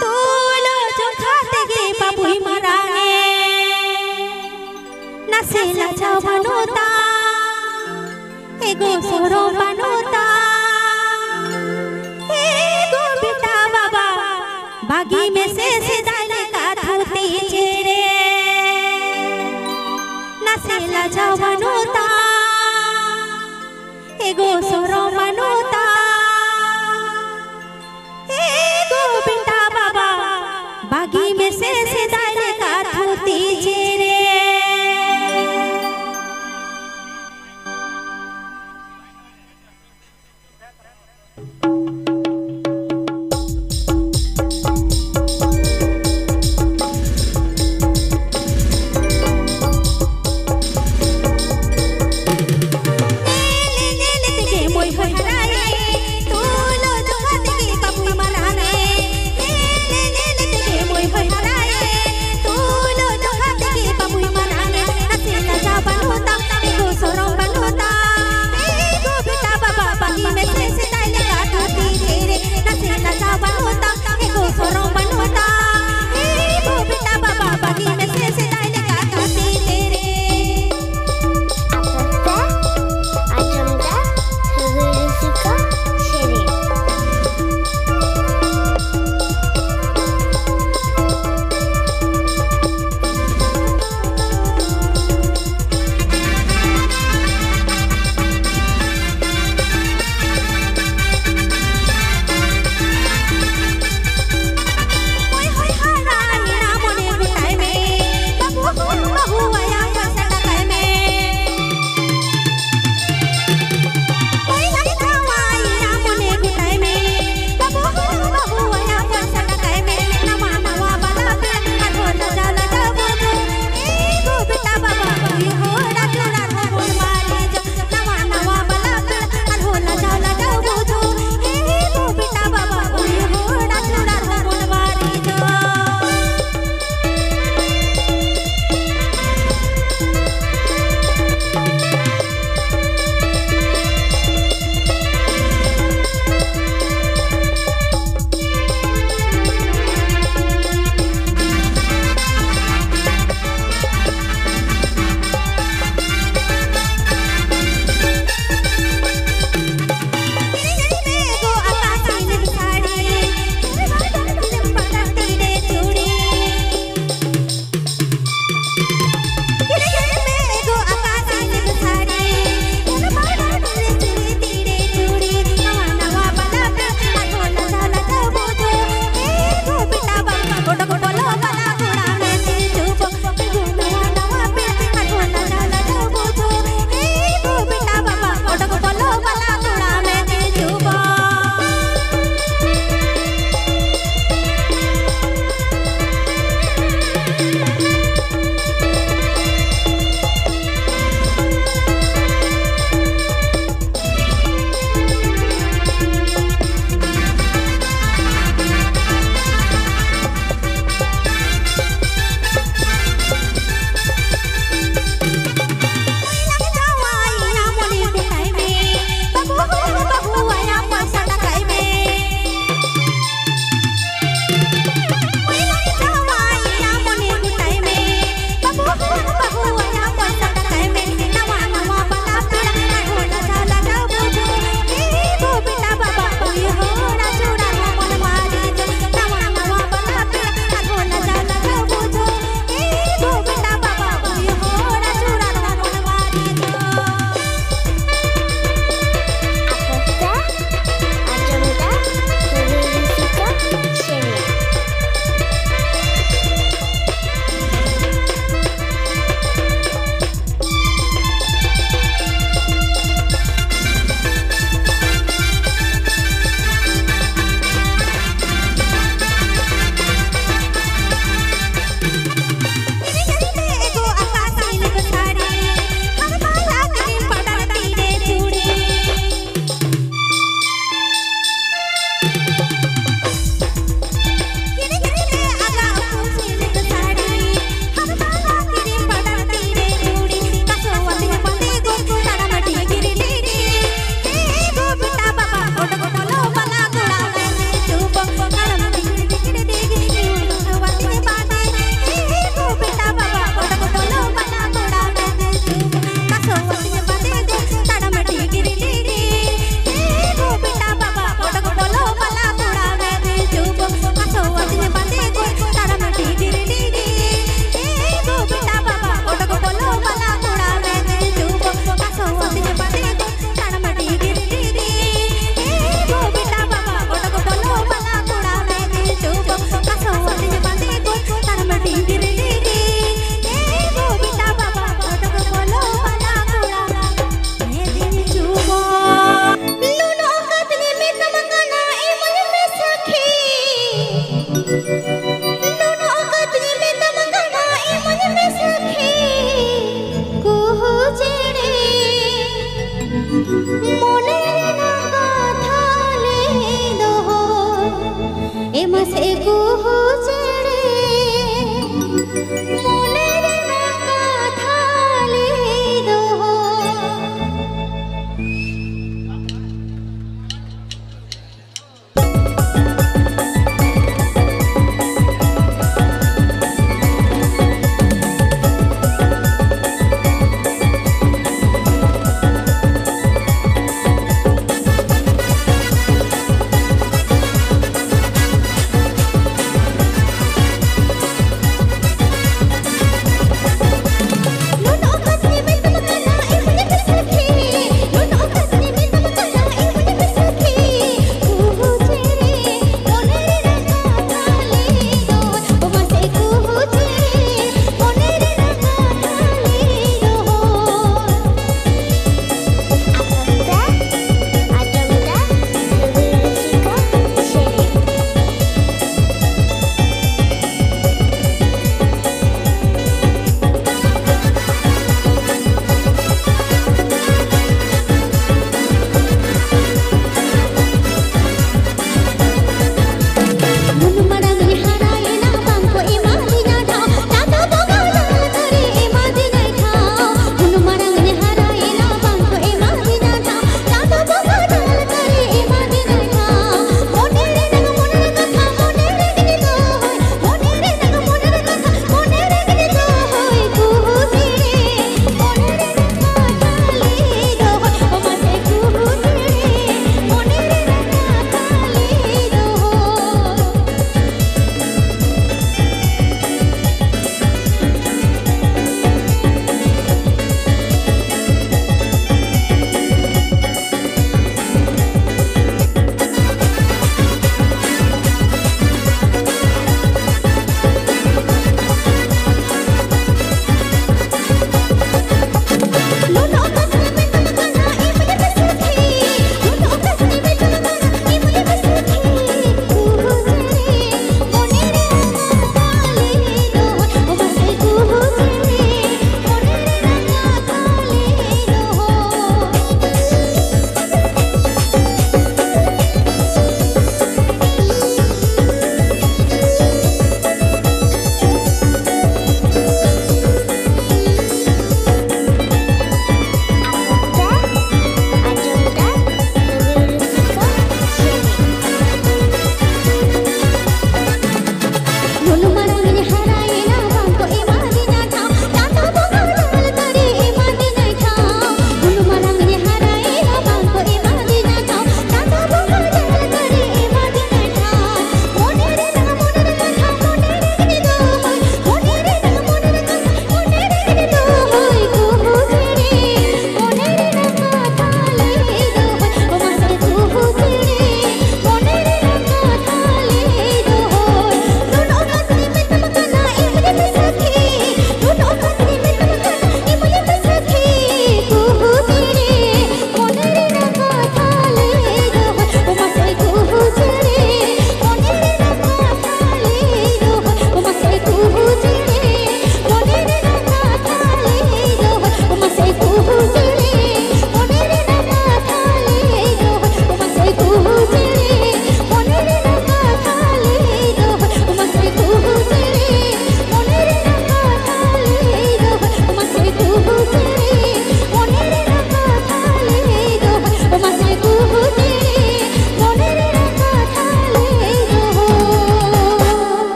ᱛᱩᱞᱟᱹ ᱡᱚᱠᱷᱟ ᱛᱮᱜᱮ ᱵᱟᱵᱩᱭ ᱢᱟᱨᱟᱝᱮ᱾ ᱱᱟᱥᱮ ᱞᱟᱡᱟᱣ ᱵᱟᱹᱱᱩᱜ ᱛᱟᱢ, ᱮᱜᱳ ᱥᱚᱨᱚᱢ ᱵᱟᱹᱱᱩᱜ ᱛᱟᱢ᱾ ᱮᱜᱳ ᱵᱮᱴᱟ ᱵᱟᱵᱟ, ᱵᱟᱹᱜᱤ ᱢᱮᱥᱮ ᱥᱮᱫᱟᱭ ᱞᱮᱠᱟ ᱫᱷᱩᱛᱤ ᱪᱮᱨᱮ᱾ ᱱᱟᱥᱮ ᱞᱟᱡᱟᱣ ᱵᱟᱹᱱᱩᱜ ᱛᱟᱢ, ᱮᱜᱳ ᱥᱚᱨᱚᱢ ᱵᱟᱹᱱᱩᱜ ᱛᱟᱢ᱾ ᱮᱜᱳ ᱵᱮᱴᱟ ᱵᱟᱵᱟ, ᱵᱟᱹᱜᱤ ᱢᱮᱥᱮ ᱥᱮᱫᱟᱭ ᱞᱮᱠᱟ ᱫᱷᱩᱛᱤ ᱪᱮᱨᱮ᱾ ᱢᱟᱥᱮ ᱠᱩᱦᱩ ᱪᱮᱬᱮ, ᱢᱚᱱᱮ ᱨᱮᱱᱟᱜ ᱠᱟᱛᱷᱟ ᱞᱟᱹᱭ ᱫᱚᱦᱚ᱾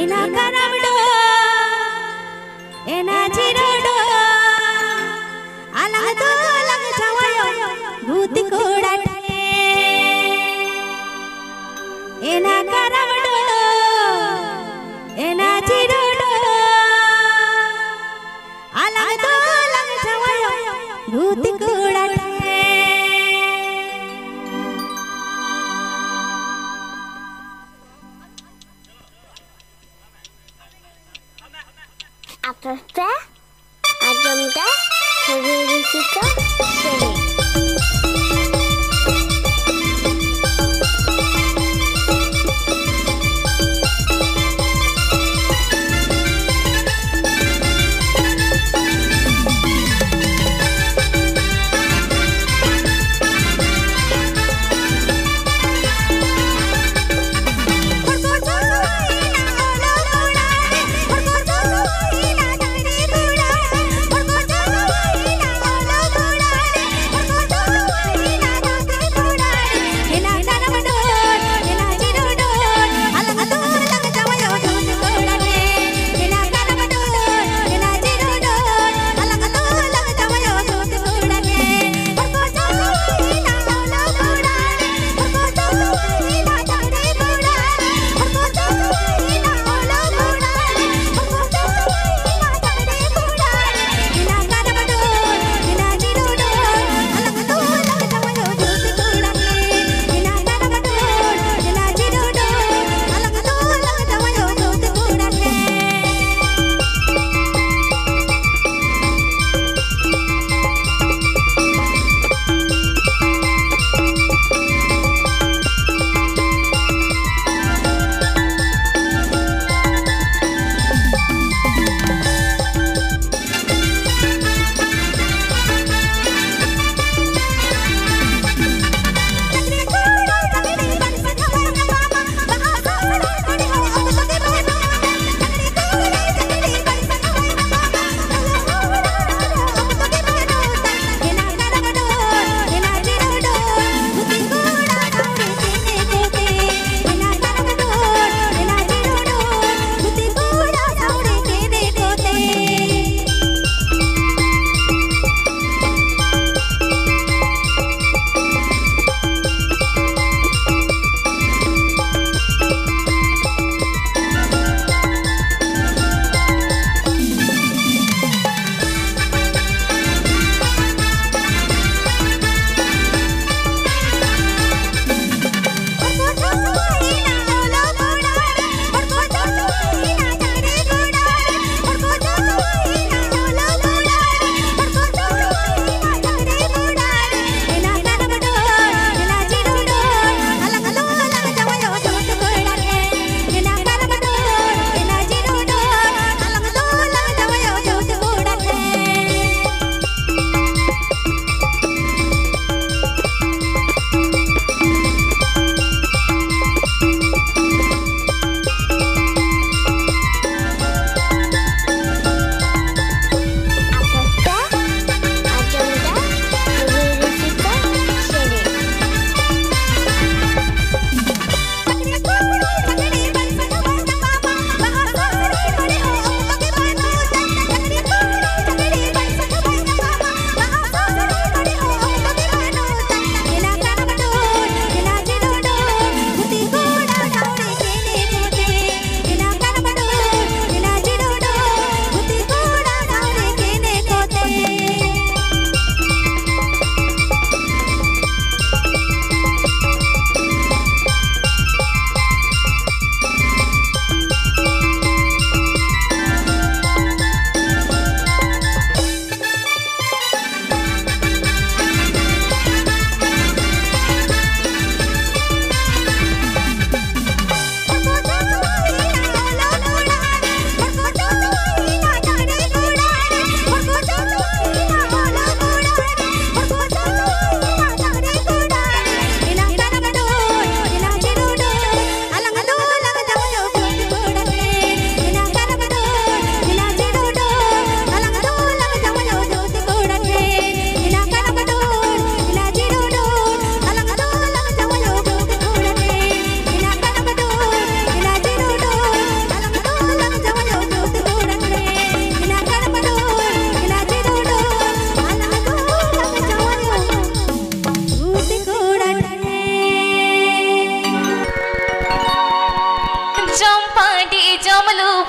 ᱮᱱᱟ ᱠᱟᱨᱟᱢ ᱰᱚ, ᱮᱱᱟ ᱡᱤᱨᱟᱹ ᱰᱚ, ᱟᱞᱟᱝ ᱫᱚ ᱞᱟᱝ ᱡᱟᱶᱟᱭᱚᱜ ᱜᱩᱛᱤ ᱠᱚᱲᱟ ᱴᱷᱮᱱ᱾ ᱮᱱᱟ ᱠᱟᱨᱟᱢ ᱰᱚ, ᱮᱱᱟ ᱡᱤᱨᱟᱹ ᱰᱚ, ᱟᱞᱟᱝ ᱫᱚ ᱞᱟᱝ ᱡᱟᱶᱟᱭᱚᱜ ᱜᱩᱛᱤ ᱠᱚᱲᱟ ᱴᱷᱮᱱ᱾ ᱟᱯᱮ ᱯᱮ ᱟᱸᱡᱚᱢ ᱫᱟ ᱥᱟᱹᱜᱟᱹᱭ ᱨᱩᱥᱤᱠᱟ ᱥᱮᱨᱮᱧ᱾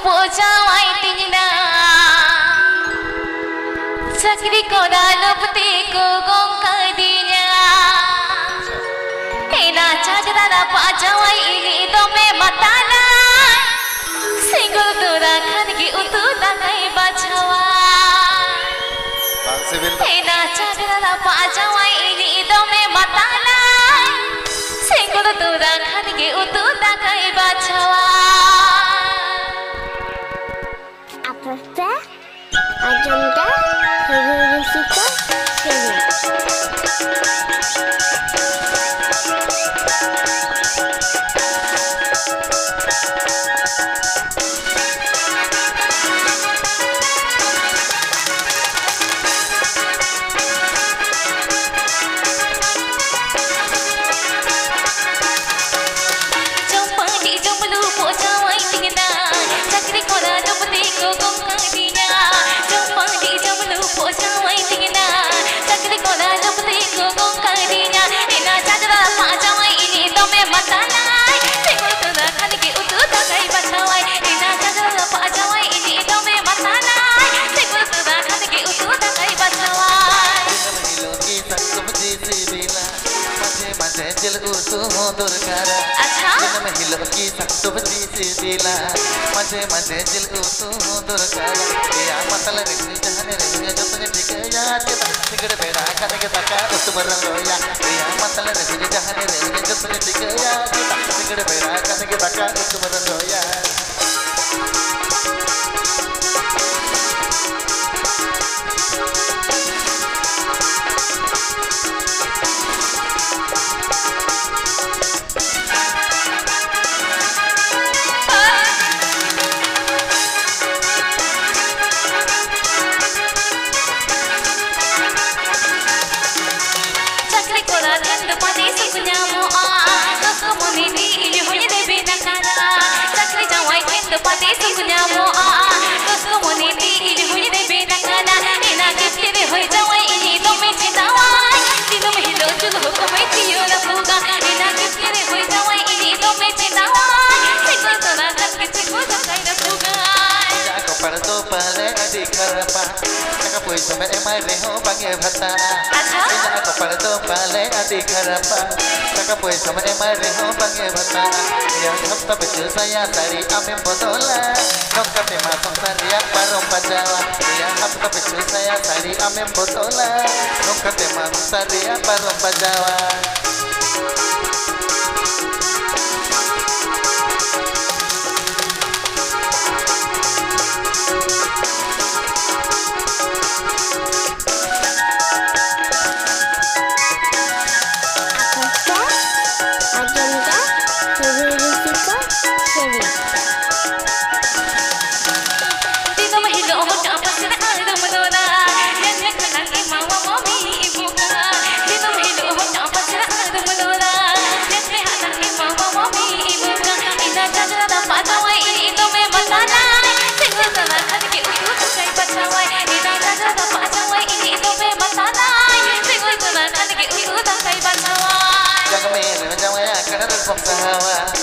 ᱯᱚᱡᱟᱣᱟᱭ ᱛᱤᱧ ᱱᱟ᱾ ᱪᱟᱹᱠᱨᱤ ᱠᱚᱨᱟ ᱞᱩᱯᱛᱤ ᱠᱚ ᱜᱚᱝ ᱠᱟᱹᱫᱤᱧᱟ᱾ ᱮᱱᱟ ᱪᱟᱡᱽᱨᱟ ᱨᱟᱯᱟᱜ ᱡᱟᱶᱟᱭ ᱤᱧᱤᱡ ᱫᱚᱢᱮ ᱢᱟᱛᱟᱞᱟᱭ᱾ ᱥᱮᱸᱜᱮᱞ ᱫᱚᱨᱟ ᱠᱷᱟᱱ ᱜᱮ ᱩᱛᱩ ᱫᱟᱠᱟᱭ ᱵᱟᱪᱷᱟᱣᱟ᱾ ᱵᱟᱝ ᱥᱤᱵᱤᱞ ᱫᱚ᱾ ᱮᱱᱟ ᱪᱟᱡᱽᱨᱟ ᱨᱟᱯᱟᱜ ᱡᱟᱶᱟᱭ ᱤᱧᱤᱡ ᱫᱚᱢᱮ ᱢᱟᱛᱟᱞᱟᱭ᱾ ᱥᱮᱸᱜᱮᱞ ᱫᱚᱨᱟ ᱠᱷᱟᱱ ᱜᱮ ᱩᱛᱩ ᱫᱟᱠᱟᱭ ᱵᱟᱪᱷᱟᱣᱟ᱾ ᱟᱯᱮ ᱯᱮ ᱟᱸᱡᱚᱢ ᱫᱟ ᱦᱤᱨᱩ ᱨᱩᱥᱤᱠᱟ ᱥᱮᱨᱮᱧ᱾ ᱪᱚᱢᱯᱟᱹᱰᱤ ᱡᱚᱢᱞᱩ ᱯᱚᱡᱟᱣᱟᱭ ᱛᱤᱧ ᱱᱟ᱾ ᱪᱟᱹᱠᱨᱤ ᱠᱚᱨᱟ ᱞᱩᱯᱛᱤ ᱠᱚ ᱜᱚᱝ ᱠᱟᱹᱫᱤᱧᱟ᱾ ᱪᱚᱢᱯᱟᱹᱰᱤ ᱡᱚᱢᱞᱩ ᱯᱚᱡᱟᱣᱟᱭ ᱛᱤᱧ ᱱᱟ᱾ ᱪᱟᱹᱠᱨᱤ ᱠᱚᱨᱟ ᱞᱩᱯᱛᱤ ᱠᱚ ᱜᱚᱝ ᱠᱟᱹᱫᱤᱧᱟ᱾ ᱮᱱᱟ ᱪᱟᱡᱽᱨᱟ ᱨᱟᱯᱟᱜ ᱡᱟᱶᱟᱭ ᱤᱧᱤᱡ ᱫᱚᱢᱮ ᱢᱟᱛᱟᱞᱟᱭ᱾ ᱥᱮᱸᱜᱮᱞ ᱫᱚᱨᱟ ᱠᱷᱟᱱ ᱜᱮ ᱩᱛᱩ ᱫᱟᱠᱟᱭ ᱵᱟᱪᱷᱟᱣᱟᱭ᱾ ᱮᱱᱟ ᱪᱟᱡᱽᱨᱟ ᱨᱟᱯᱟᱜ ᱡᱟᱶᱟᱭ ᱤᱧᱤᱡ ᱫᱚᱢᱮ ᱢᱟᱛᱟᱞᱟᱭ᱾ ᱥᱮᱸᱜᱮᱞ ᱫᱚᱨᱟ ᱠᱷᱟᱱ ᱜᱮ ᱩᱛᱩ ᱫᱟᱠᱟᱭ ᱵᱟᱪᱷᱟᱣᱟᱭ᱾ ᱫᱤᱱᱟᱹᱢ ᱦᱤᱞᱳᱜ ᱜᱮ ᱥᱟᱠ ᱥᱚᱵᱽᱡᱤ ᱥᱤᱵᱤᱞᱟ, ᱢᱟᱡᱷᱮ ᱢᱟᱡᱷᱮ ᱡᱤᱞ ᱩᱛᱩ ᱦᱚᱸ ᱫᱚᱨᱠᱟᱨᱟ᱾ ᱟᱪᱪᱷᱟ᱾ ᱫᱤᱱᱟᱹᱢ ᱦᱤᱞᱳᱜ ᱜᱮ ᱥᱟᱠ ᱥᱚᱵᱽᱡᱤ ᱥᱤᱵᱤᱞᱟ, ᱢᱟᱡᱷᱮ ᱢᱟᱡᱷᱮ ᱡᱤᱞ ᱩᱛᱩ ᱦᱚᱸ ᱫᱚᱨᱠᱟᱨᱟ᱾ ᱮᱭᱟ ᱢᱟᱛᱟᱞ ᱨᱮ ᱦᱩᱭ ᱡᱟᱦᱟᱸ ᱨᱮ ᱦᱩᱭ ᱡᱚᱛᱚᱧ ᱴᱷᱤᱠᱟᱹᱭᱟ, ᱪᱮᱫᱟᱜ ᱥᱤᱸᱜᱟᱹᱲ ᱵᱮᱲᱟ ᱠᱷᱟᱱ ᱜᱮ ᱫᱟᱠᱟ ᱩᱛᱩᱢ ᱨᱚᱝᱜᱚᱭᱟ᱾ ᱮᱭᱟ ᱢᱟᱛᱟᱞ ᱨᱮ ᱦᱩᱭ ᱡᱟᱦᱟᱸ ᱨᱮ ᱦᱩᱭ ᱡᱚᱛᱚᱧ ᱴᱷᱤᱠᱟᱹᱭᱟ, ᱪᱮᱫᱟᱜ ᱥᱤᱸᱜᱟᱹᱲ ᱵᱮᱲᱟ ᱠᱷᱟᱱ ᱜᱮ ᱫᱟᱠᱟ ᱩᱛᱩᱢ ᱨᱚᱝᱜᱚᱭᱟ᱾ ᱪᱟᱹᱠᱨᱤ ᱠᱚᱲᱟ ᱴᱷᱮᱱ ᱫᱚ ᱯᱟᱹᱛᱤ ᱥᱩᱠ ᱧᱟᱢᱚᱜᱼᱟ, ᱫᱳᱥ ᱠᱚ ᱢᱚᱱᱮ ᱛᱮ ᱤᱧ ᱦᱚᱸᱧ ᱨᱮᱵᱮᱱ ᱟᱠᱟᱱᱟ᱾ ᱪᱟᱹᱠᱨᱤ ᱡᱟᱶᱟᱭ ᱴᱷᱮᱱ ᱫᱚ ᱯᱟᱹᱛᱤ ᱥᱩᱠ ᱧᱟᱢᱚᱜᱼᱟ, ᱫᱳᱥ ᱠᱚ ᱢᱚᱱᱮ ᱛᱮ ᱤᱧ ᱦᱚᱸᱧ ᱨᱮᱵᱮᱱ ᱟᱠᱟᱱᱟ᱾ ᱮᱱᱟ ᱠᱤᱯᱴᱤ ᱨᱮ ᱦᱚᱭ ᱡᱟᱶᱟᱭ ᱤᱧᱤᱡ ᱫᱚᱢᱮ ᱪᱮᱛᱟᱣᱟᱭ, ᱫᱤᱱᱟᱹᱢ ᱦᱤᱞᱳᱜ ᱪᱩᱞᱦᱟᱹ ᱠᱚᱢᱮ ᱛᱤᱭᱟᱹ ᱨᱟᱹᱯᱩᱜᱟ᱾ ᱮᱱᱟ ᱠᱤᱯᱴᱤ ᱨᱮ ᱦᱚᱭ ᱡᱟᱶᱟᱭ ᱤᱧᱤᱡ ᱫᱚᱢᱮ ᱪᱮᱛᱟᱣᱟᱭ, ᱥᱤᱸᱜᱟᱹᱲ ᱛᱚᱨᱟ ᱠᱷᱟᱱ ᱜᱮ ᱪᱩᱞᱦᱟᱹ ᱫᱟᱠᱟᱭ ᱨᱟᱹᱯᱩᱜᱟ᱾ ᱯᱟᱲ ᱫᱚ ᱯᱟᱞᱮ ᱟᱹᱰᱤ ᱠᱷᱟᱨᱟᱯᱟ, ᱴᱟᱠᱟ ᱯᱚᱭᱥᱟ ᱢᱮ ᱮᱢᱟᱭ ᱨᱮᱦᱚᱸ ᱵᱟᱝ ᱮ ᱵᱷᱟᱛᱟᱨᱟ᱾ ᱟᱪᱪᱷᱟ᱾ ᱤᱧᱟᱜ ᱠᱚᱯᱟᱲ ᱫᱚ ᱯᱟᱞᱮ ᱟᱹᱰᱤ ᱠᱷᱟᱨᱟᱯᱟ, ᱴᱟᱠᱟ ᱯᱚᱭᱥᱟ ᱢᱮ ᱮᱢᱟᱭ ᱨᱮᱦᱚᱸ ᱵᱟᱝ ᱮ ᱵᱷᱟᱛᱟᱨᱟ᱾ ᱨᱮᱭᱟᱲ ᱦᱟᱯᱛᱟ ᱯᱤᱪᱷᱩ ᱥᱟᱭᱟ ᱥᱟᱹᱲᱤ ᱟᱢᱮᱢ ᱵᱚᱫᱚᱞᱟ, ᱱᱚᱝᱠᱟ ᱛᱮᱢᱟ ᱥᱚᱝᱥᱟᱨ ᱨᱮᱭᱟᱜ ᱯᱟᱨᱚᱢ ᱵᱟᱡᱟᱣᱟ᱾ ᱨᱮᱭᱟᱲ ᱦᱟᱯᱛᱟ ᱯᱤᱪᱷᱩ ᱥᱟᱭᱟ ᱥᱟᱹᱲᱤ ᱟᱢᱮᱢ ᱵᱚᱫᱚᱞᱟ, ᱱᱚᱝᱠᱟ ᱛᱮᱢᱟ ᱥᱚᱝᱥᱟᱨ ᱨᱮᱭᱟᱜ ᱯᱟᱨᱚᱢ ᱵᱟᱡᱟᱣᱟ᱾ ᱟᱠᱟᱥ ᱫᱟ, ᱟᱸᱡᱚᱢ ᱫᱟ, ᱥᱮᱨᱮᱧ ᱨᱩᱥᱤᱠᱟ, ᱥᱮᱨᱮᱧ᱾ ᱫᱤᱱᱟᱹᱢ ᱦᱤᱞᱳᱜ ᱦᱚᱴᱟᱜ ᱯᱟᱥᱮ ᱟᱲᱟᱜ ᱫᱚᱢ ᱨᱚᱲᱟ, ᱧᱮᱞ ᱞᱮᱠᱷᱟᱱ ᱮᱢᱟᱣᱟᱢᱟ ᱢᱤᱫ ᱵᱚᱸᱜᱟ᱾ ᱫᱤᱱᱟᱹᱢ ᱦᱤᱞᱳᱜ ᱦᱚᱴᱟᱜ ᱯᱟᱥᱮ ᱟᱲᱟᱜ ᱫᱚᱢ ᱨᱚᱲᱟ, ᱧᱮᱞ ᱞᱮᱠᱷᱟᱱ ᱮᱢᱟᱣᱟᱢᱟ ᱢᱤᱫ ᱵᱚᱸᱜᱟ᱾ ᱤᱱᱟᱹ ᱪᱟᱸᱫᱽ ᱨᱟᱯᱟᱜ ᱡᱟᱶᱟᱭ ᱤᱧ ᱫᱚᱢᱮ ᱢᱟᱛᱟᱞᱟᱭ, ᱥᱮᱸᱜᱮᱞ ᱥᱟᱞᱟᱜ ᱠᱷᱟᱱ ᱜᱮ ᱩᱛᱩ ᱫᱟᱠᱟᱭ ᱵᱟᱪᱷᱟᱣᱟᱭ᱾ ᱤᱱᱟᱹ ᱪᱟᱸᱫᱽ ᱨᱟᱯᱟᱜ ᱡᱟᱶᱟᱭ ᱤᱧ ᱫᱚᱢᱮ ᱢᱟᱛᱟᱞᱟᱭ, ᱥᱮᱸᱜᱮᱞ ᱥᱟᱞᱟᱜ ᱠᱷᱟᱱ ᱜᱮ ᱩᱛᱩ ᱫᱟᱠᱟᱭ ᱵᱟᱪᱷᱟᱣᱟᱭ᱾ ᱡᱟᱝ ᱢᱮ ᱨᱮ ᱡᱟᱶᱟᱭᱟ ᱠᱟᱴᱟ ᱨᱮ ᱵᱟᱢ ᱥᱟᱦᱟᱣᱟ᱾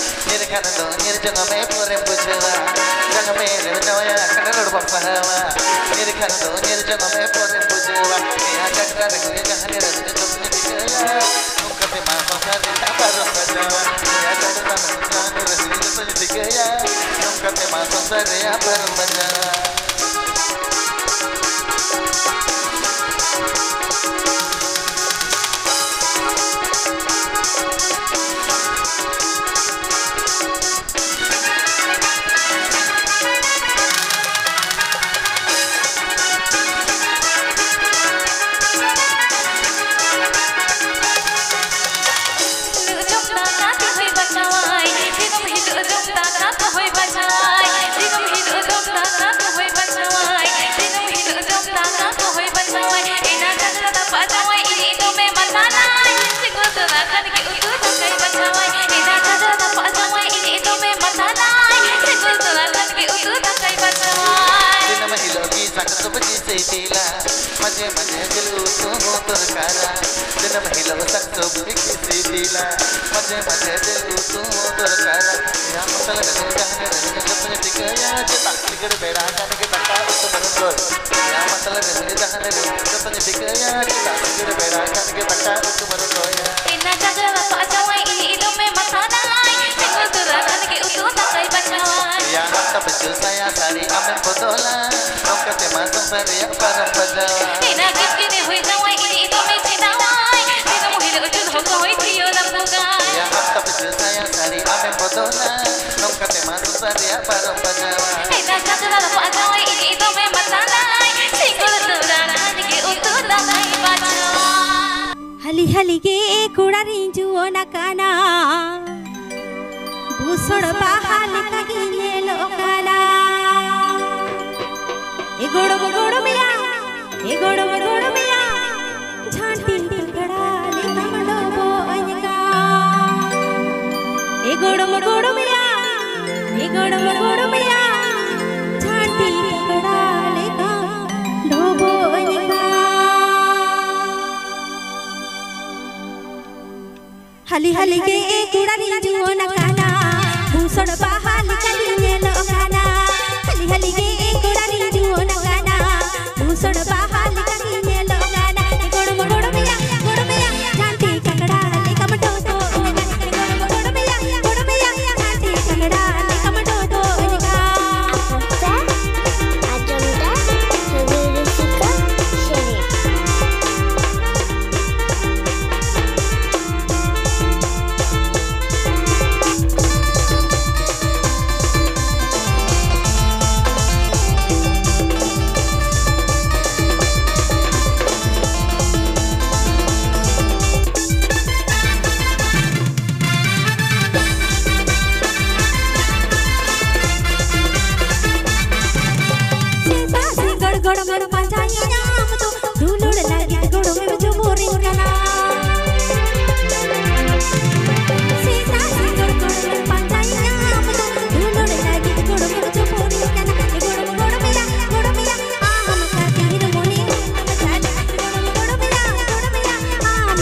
ᱧᱤᱨ ᱠᱷᱟᱱ ᱫᱚ ᱧᱤᱨ ᱡᱚᱝ ᱢᱮ ᱯᱚᱨᱮᱢ ᱵᱩᱡᱷᱟᱹᱣᱟ᱾ ᱡᱟᱝ ᱢᱮ ᱨᱮ ᱡᱟᱶᱟᱭᱟ ᱠᱟᱴᱟ ᱨᱮ ᱵᱟᱢ ᱥᱟᱦᱟᱣᱟ᱾ ᱧᱤᱨ ᱠᱷᱟᱱ ᱫᱚ ᱧᱤᱨ ᱡᱚᱝ ᱢᱮ ᱯᱚᱨᱮᱢ ᱵᱩᱡᱷᱟᱹᱣᱟ᱾ ᱱᱤᱭᱟᱹ ᱠᱟᱴᱟ ᱨᱮ ᱦᱩᱭ ᱡᱟᱦᱟᱸ ᱨᱮ ᱨᱟᱹᱥᱠᱟᱹ ᱡᱚᱛᱚᱧ ᱴᱷᱤᱠᱟᱹᱭᱟ᱾ ᱱᱚᱝᱠᱟ ᱛᱮ ᱢᱟ ᱥᱚᱝᱥᱟᱨ ᱨᱮᱭᱟᱜ ᱯᱟᱨᱚᱢ ᱵᱟᱡᱟᱣᱟ᱾ ᱱᱤᱭᱟᱹ ᱠᱟᱴᱟ ᱨᱮ ᱨᱟᱹᱥᱠᱟᱹ ᱡᱚᱛᱚᱧ ᱴᱷᱤᱠᱟᱹᱭᱟ᱾ ᱱᱚᱝᱠᱟ ᱛᱮ ᱢᱟ ᱥᱚᱝᱥᱟᱨ ᱨᱮᱭᱟᱜ ᱯᱟᱨᱚᱢ ᱵᱟᱡᱟᱣᱟ᱾ ᱦᱤᱞᱳᱜ ᱡᱚᱢ ᱫᱟᱠᱟ ᱠᱚ ᱦᱩᱭ ᱵᱟᱪᱷᱟᱣᱟᱭ, ᱫᱤᱱᱟᱹᱢ ᱦᱤᱞᱳᱜ ᱡᱚᱢ ᱫᱟᱠᱟ ᱠᱚ ᱦᱩᱭ ᱵᱟᱪᱷᱟᱣᱟᱭ, ᱫᱤᱱᱟᱹᱢ ᱦᱤᱞᱳᱜ ᱡᱚᱢ ᱫᱟᱠᱟ ᱠᱚ ᱦᱩᱭ ᱵᱟᱪᱷᱟᱣᱟᱭ, ᱫᱤᱱᱟᱹᱢ ᱦᱤᱞᱳᱜ ᱡᱚᱢ ᱫᱟᱠᱟ ᱠᱚ ᱦᱩᱭ ᱵᱟᱪᱷᱟᱣᱟᱭ᱾ ᱤᱱᱟᱹ ᱠᱟᱛᱮ ᱫᱟᱠᱟ ᱡᱚᱢᱟᱭ ᱤᱧ ᱫᱚᱢᱮ ᱢᱟᱛᱟᱞᱟᱭ, ᱥᱤᱸᱜᱟᱹᱲ ᱛᱚᱨᱟ ᱠᱷᱟᱱ ᱜᱮ ᱩᱛᱩ ᱫᱟᱠᱟᱭ ᱵᱟᱪᱷᱟᱣᱟᱭ᱾ ᱤᱱᱟᱹ ᱠᱟᱛᱮ ᱫᱟᱠᱟ ᱡᱚᱢᱟᱭ ᱤᱧ ᱫᱚᱢᱮ ᱢᱟᱛᱟᱞᱟᱭ, ᱥᱤᱸᱜᱟᱹᱲ ᱛᱚᱨᱟ ᱠᱷᱟᱱ ᱜᱮ ᱩᱛᱩ ᱫᱟᱠᱟᱭ ᱵᱟᱪᱷᱟᱣᱟᱭ᱾ ᱫᱤᱱᱟᱹᱢ ᱦᱤᱞᱳᱜ ᱜᱮ ᱥᱟᱠ ᱥᱚᱵᱽᱡᱤ ᱥᱤᱵᱤᱞᱟ, ᱢᱟᱡᱷᱮ ᱢᱟᱡᱷᱮ ᱡᱤᱞ ᱩᱛᱩ ᱦᱚᱸ ᱫᱚᱨᱠᱟᱨᱟ᱾ ᱫᱤᱱᱟᱹᱢ ᱦᱤᱞᱳᱜ ᱥᱟᱠ ᱥᱚᱵᱽᱡᱤ ᱠᱤ ᱥᱤᱵᱤᱞᱟ, ᱢᱟᱡᱷᱮ ᱢᱟᱡᱷᱮ ᱫᱟᱹᱞ ᱩᱛᱩ ᱦᱚᱸ ᱫᱚᱨᱠᱟᱨᱟ᱾ ᱡᱟᱦᱟᱸ ᱢᱚᱛᱞᱚᱵ ᱨᱮᱦᱚᱸ ᱡᱟᱦᱟᱸ ᱨᱮᱦᱚᱸ ᱡᱚᱛᱚᱧ ᱴᱷᱤᱠᱟᱹᱭᱟ, ᱥᱮᱛᱟᱜ ᱥᱤᱸᱜᱟᱹᱲ ᱵᱮᱲᱟ ᱠᱷᱟᱱ ᱜᱮ ᱫᱟᱠᱟ ᱩᱛᱩ ᱢᱟᱹᱨᱩᱵ ᱠᱚ᱾ ᱡᱟᱦᱟᱸ ᱢᱚᱛᱞᱚᱵ ᱨᱮᱦᱚᱸ ᱡᱟᱦᱟᱸ ᱨᱮᱦᱚᱸ ᱡᱚᱛᱚᱧ ᱴᱷᱤᱠᱟᱹᱭᱟ, ᱥᱮᱛᱟᱜ ᱥᱤᱸᱜᱟᱹᱲ ᱵᱮᱲᱟ ᱠᱷᱟᱱ ᱜᱮ ᱫᱟᱠᱟ ᱩᱛᱩ ᱢᱟᱹᱨᱩᱵ ᱠᱚ᱾ ᱤᱱᱟ ᱡᱟᱜᱟ ᱨᱟᱯᱟᱜ ᱡᱟᱶᱟᱭ ᱤᱧ ᱫᱚᱢᱮ ᱢᱟᱛᱷᱟᱱᱟᱭ, ᱥᱤᱸᱜᱟᱹᱲ ᱛᱚᱨᱟ ᱠᱷᱟᱱ ᱜᱮ ᱩᱛᱩ ᱫᱟᱠᱟᱭ ᱵᱟᱪᱷᱟᱣᱟᱭ᱾ ᱭᱟ ᱦᱟᱯᱛᱟ ᱯᱤᱪᱷᱩ ᱥᱟᱭᱟ ᱥᱟᱹᱲᱤ ᱟᱢᱮᱢ ᱵᱚᱫᱚᱞᱟ, ᱱᱚᱝᱠᱟ ᱛᱮᱢᱟ ᱥᱚᱝᱥᱟᱨ ᱨᱮᱭᱟᱜ ᱯᱟᱨᱚᱢ ᱵᱟᱡᱟᱣᱟ᱾ ᱤᱱᱟ ᱜᱤᱯᱴ ᱜᱤᱱᱤ ᱦᱩᱭ ᱡᱟᱶᱟᱭ ᱤᱧ ᱫᱚᱢᱮ ᱪᱮᱫᱟᱣᱟᱭ, ᱫᱤᱱᱟᱹᱢ ᱦᱤᱞᱳᱜ ᱪᱩᱞᱦᱟᱹ ᱠᱚ ᱦᱚᱭ ᱛᱷᱤᱭᱟᱹ ᱞᱟᱹᱯᱩᱜᱟᱭ᱾ ᱭᱟ ᱦᱟᱯᱛᱟ ᱯᱤᱪᱷᱩ ᱥᱟᱭᱟ ᱥᱟᱹᱲᱤ ᱟᱢᱮᱢ ᱵᱚᱫᱚᱞᱟ, ᱱᱚᱝᱠᱟ ᱛᱮᱢᱟ ᱥᱚᱝᱥᱟᱨ ᱨᱮᱭᱟᱜ ᱯᱟᱨᱚᱢ ᱵᱟᱡᱟᱣᱟ᱾ ᱤᱱᱟ ᱡᱟᱜᱟ ᱨᱟᱯᱟᱜ ᱡᱟᱶᱟᱭ ᱤᱧ ᱫᱚᱢᱮ ᱢᱟᱛᱷᱟᱱᱟᱭ, ᱥᱤᱸᱜᱟᱹᱲ ᱛᱚᱨᱟ ᱠᱷᱟᱱ ᱜᱮ ᱩᱛᱩ ᱫᱟᱠᱟᱭ ᱵᱟᱪᱷᱟᱣᱟ᱾ ᱦᱟᱹᱞᱤ ᱦᱟᱹᱞᱤ ᱜᱮ ᱠᱚᱲᱟ ᱨᱤᱧ ᱡᱩᱣᱟᱹᱱ ᱟᱠᱟᱱᱟ, ᱵᱩᱥᱟᱹᱲ ᱵᱟᱦᱟ ᱞᱮᱠᱟ ᱜᱤᱧ ᱧᱮᱞᱚᱜ ᱠᱟᱱᱟ᱾ ᱮ ᱜᱚᱲᱚᱢ ᱜᱚᱲᱚᱢᱮᱭᱟ, ᱮ ᱜᱚᱲᱚᱢ ᱜᱚᱲᱚᱢᱮᱭᱟ, ᱡᱷᱟᱹᱱᱴᱤ ᱯᱟᱠᱲᱟ ᱞᱮᱠᱟᱢ ᱰᱚᱵᱚᱜ ᱟᱹᱧ ᱠᱟᱱ᱾ ᱮ ᱜᱚᱲᱚᱢ ᱜᱚᱲᱚᱢᱮᱭᱟ, ᱮ ᱜᱚᱲᱚᱢ ᱜᱚᱲᱚᱢᱮᱭᱟ, ᱡᱷᱟᱹᱱᱴᱤ ᱯᱟᱠᱲᱟ ᱞᱮᱠᱟᱢ ᱰᱚᱵᱚᱜ ᱟᱹᱧ ᱠᱟᱱ᱾ ᱦᱟᱹᱞᱤ ᱦᱟᱹᱞᱤ ᱜᱮ ᱠᱚᱲᱟ ᱨᱤᱧ ᱡᱩᱣᱟᱹᱱ ᱟᱠᱟᱱᱟ, ᱵᱷᱩᱥᱚᱲ ᱵᱟᱦᱟ ᱞᱮᱠᱟ ᱜᱤᱧ ᱧᱮᱞᱚᱜ ᱠᱟᱱᱟ᱾ ᱦᱟᱹᱞᱤ ᱦᱟᱹᱞᱤ ᱜᱮ ᱠᱚᱲᱟ ᱨᱤᱧ ᱡᱩᱣᱟᱹᱱ ᱟᱠᱟᱱᱟ, ᱵᱷᱩᱥᱚᱲ ᱵᱟᱦᱟ ᱞᱮᱠᱟ ᱜᱤᱧ ᱧᱮᱞᱚᱜ ᱠᱟᱱᱟ᱾ ᱮ ᱜᱚᱲᱚᱢ ᱜᱚᱲᱚᱢᱮᱭᱟ, ᱜᱚᱲᱚᱢᱮᱭᱟ, ᱡᱷᱟᱹᱱᱴᱤ ᱯᱟᱠᱲᱟ ᱞᱮᱠᱟᱢ ᱰᱚᱵᱚᱜ ᱟᱹᱧ ᱠᱟᱱ᱾ ᱮ ᱜᱚᱲᱚᱢ ᱜᱚᱲᱚᱢᱮᱭᱟ, ᱜᱚᱲᱚᱢᱮᱭᱟ, ᱡᱷᱟᱹᱱᱴᱤ ᱯᱟᱠᱲᱟ ᱞᱮᱠᱟᱢ ᱰᱚᱵᱚᱜ ᱟᱹᱧ ᱠᱟᱱ᱾ ᱟᱯᱮ ᱟᱸᱡᱚᱢ ᱫᱟ ᱥᱟᱹᱜᱟᱹᱭ ᱨᱩᱥᱤᱠᱟ ᱥᱮᱨᱮᱧ᱾ ᱥᱮᱛᱟᱜ ᱥᱤᱸᱜᱟᱹᱲ ᱜᱚᱲᱚᱢᱮᱢ ᱯᱟᱸᱡᱟᱭᱤᱧᱟ ᱟᱢ ᱫᱚ, ᱫᱩᱞᱟᱹᱲ ᱞᱟᱹᱜᱤᱫ ᱜᱚᱲᱚᱢᱮᱢ ᱡᱩᱢᱩᱨᱤᱧ ᱠᱟᱱᱟ᱾ ᱥᱮᱛᱟᱜ ᱥᱤᱸᱜᱟᱹᱲ ᱜᱚᱲᱚᱢᱮᱢ ᱯᱟᱸᱡᱟᱭᱤᱧᱟ ᱟᱢ ᱫᱚ, ᱫᱩᱞᱟᱹᱲ ᱞᱟᱹᱜᱤᱫ ᱜᱚᱲᱚᱢᱮᱢ ᱡᱩᱢᱩᱨᱤᱧ ᱠᱟᱱᱟ᱾ ᱜᱚᱲᱚᱢ ᱜᱚᱲᱚᱢᱮᱭᱟ, ᱜᱚᱲᱚᱢᱮᱭᱟ, ᱟᱢ ᱠᱷᱟᱹᱛᱤᱨ ᱢᱚᱱᱮ ᱜᱚᱲᱚᱢ ᱜᱚᱲᱚᱢᱮᱭᱟ, ᱜᱚᱲᱚᱢᱮᱭᱟ, ᱟᱢ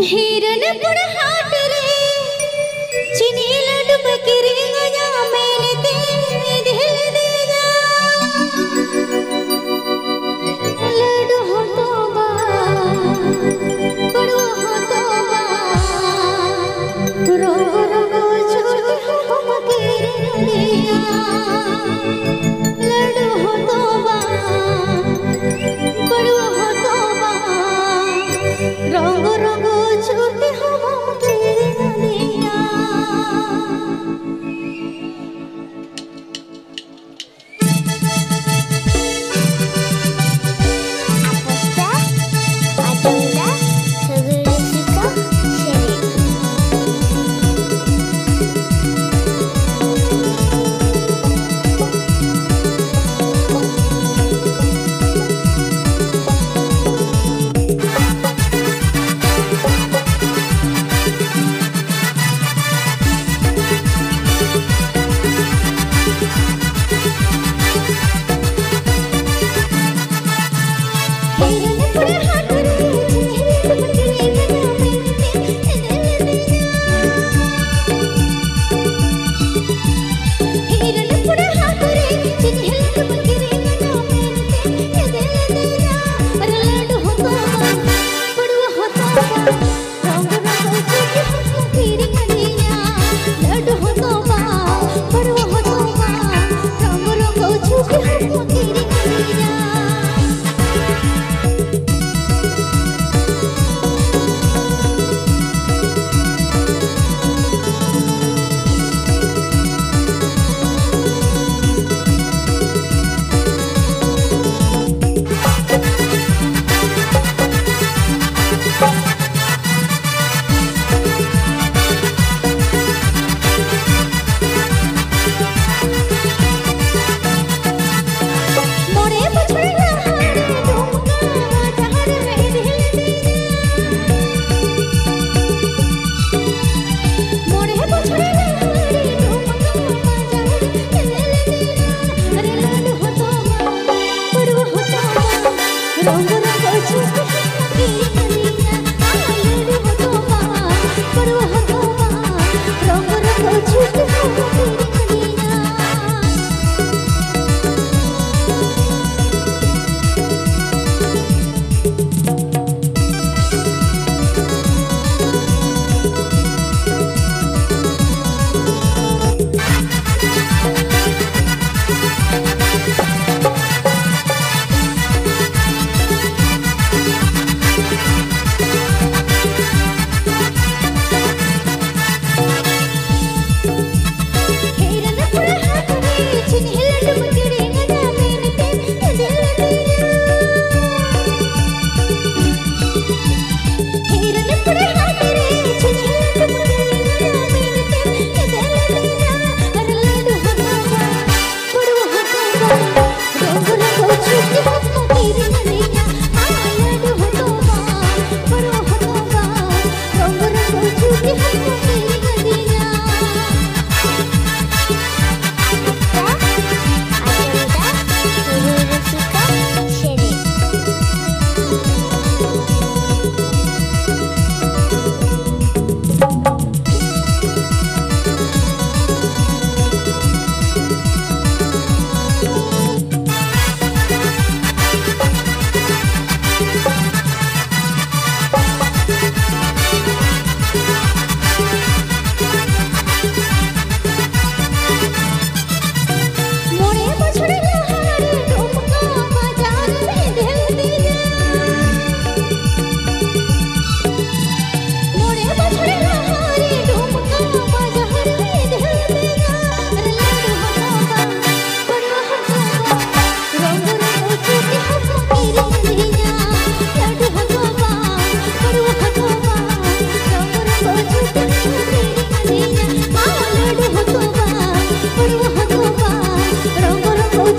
ᱦᱤᱨᱱᱟᱹᱯᱩᱨ ᱦᱟᱴ ᱨᱮ ᱪᱤᱱᱤ ᱞᱟᱹᱰᱩ ᱯᱮ ᱠᱤᱨᱤᱧ ᱟᱹᱧᱟ ᱢᱮᱱᱛᱮ ᱤᱫᱤ ᱞᱤᱫᱤᱧᱟ᱾ ᱞᱟᱹᱰᱩ ᱦᱚᱸ ᱛᱚ ᱵᱟᱝ, ᱯᱟᱹᱲᱩᱣᱟᱹ ᱦᱚᱸ ᱛᱚ ᱵᱟᱝ, ᱨᱚᱝᱜᱚ ᱨᱚᱝᱜᱚ ᱪᱷᱩᱴᱤ ᱦᱚᱸ ᱠᱤᱨᱤᱧ ᱟᱹᱫᱤᱧᱟ᱾ ᱞᱟᱹᱰᱩ ᱦᱚᱸ ᱛᱚ ᱵᱟᱝ, ᱯᱟᱹᱲᱩᱣᱟᱹ ᱦᱚᱸ ᱛᱚ ᱵᱟᱝ, ᱨᱚᱝᱜᱚ ᱨᱚᱝᱜᱚ ᱪᱷᱩᱴᱤ ᱦᱚᱸ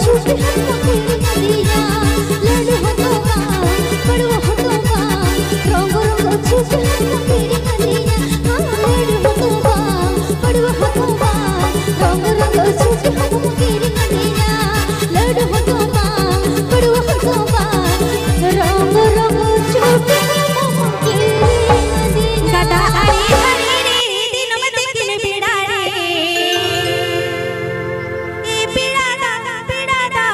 ᱪᱷᱩᱴᱤ ᱦᱚᱸ ᱵᱟᱢ ᱠᱤᱨᱤᱧ ᱟᱹᱫᱤᱧᱟ, ᱞᱟᱹᱰᱩ ᱦᱚᱸ ᱛᱚ ᱵᱟᱝ, ᱯᱟᱹᱲᱩᱣᱟᱹ ᱦᱚᱸ ᱛᱚ ᱵᱟᱝ, ᱨᱚᱝᱜᱚ ᱨᱚᱝᱜᱚ ᱪᱷᱩᱴᱤ ᱦᱚᱸ ᱵᱟᱢ ᱠᱤᱨᱤᱧ ᱟᱹᱫᱤᱧᱟ, ᱦᱟᱸ, ᱞᱟᱹᱰᱩ ᱦᱚᱸ ᱛᱚ ᱵᱟᱝ, ᱯᱟᱹᱲᱩᱣᱟᱹ ᱦᱚᱸ ᱛᱚ ᱵᱟᱝ, ᱨᱚᱝᱜᱚ ᱨᱚᱝᱜᱚ ᱪᱷᱩᱴᱤ ᱦᱚᱸ ᱵᱟᱢ ᱠᱤᱨᱤᱧ ᱟᱹᱫᱤᱧᱟ, ᱞᱟᱹᱰᱩ ᱦᱚᱸ ᱛᱚ ᱵᱟᱝ, ᱯᱟᱹᱲᱩᱣᱟᱹ ᱦᱚᱸ ᱛᱚ ᱵᱟᱝ, ᱨᱚᱝᱜᱚ ᱨᱚᱝᱜᱚ ᱪᱷᱩᱴᱤ ᱦᱚᱸ ᱵᱟᱢ ᱠᱤᱨᱤᱧ ᱟᱹᱫᱤᱧᱟ᱾ ᱜᱟᱰᱟ ᱟᱲᱮ ᱫᱷᱟᱨᱮ ᱨᱮ ᱫᱤᱱᱟᱹᱢ ᱛᱤᱠᱤᱱ ᱵᱮᱲᱟ ᱨᱮ, ᱮ ᱯᱮᱲᱟ ᱫᱟ, ᱯᱮᱲᱟ ᱫᱟ,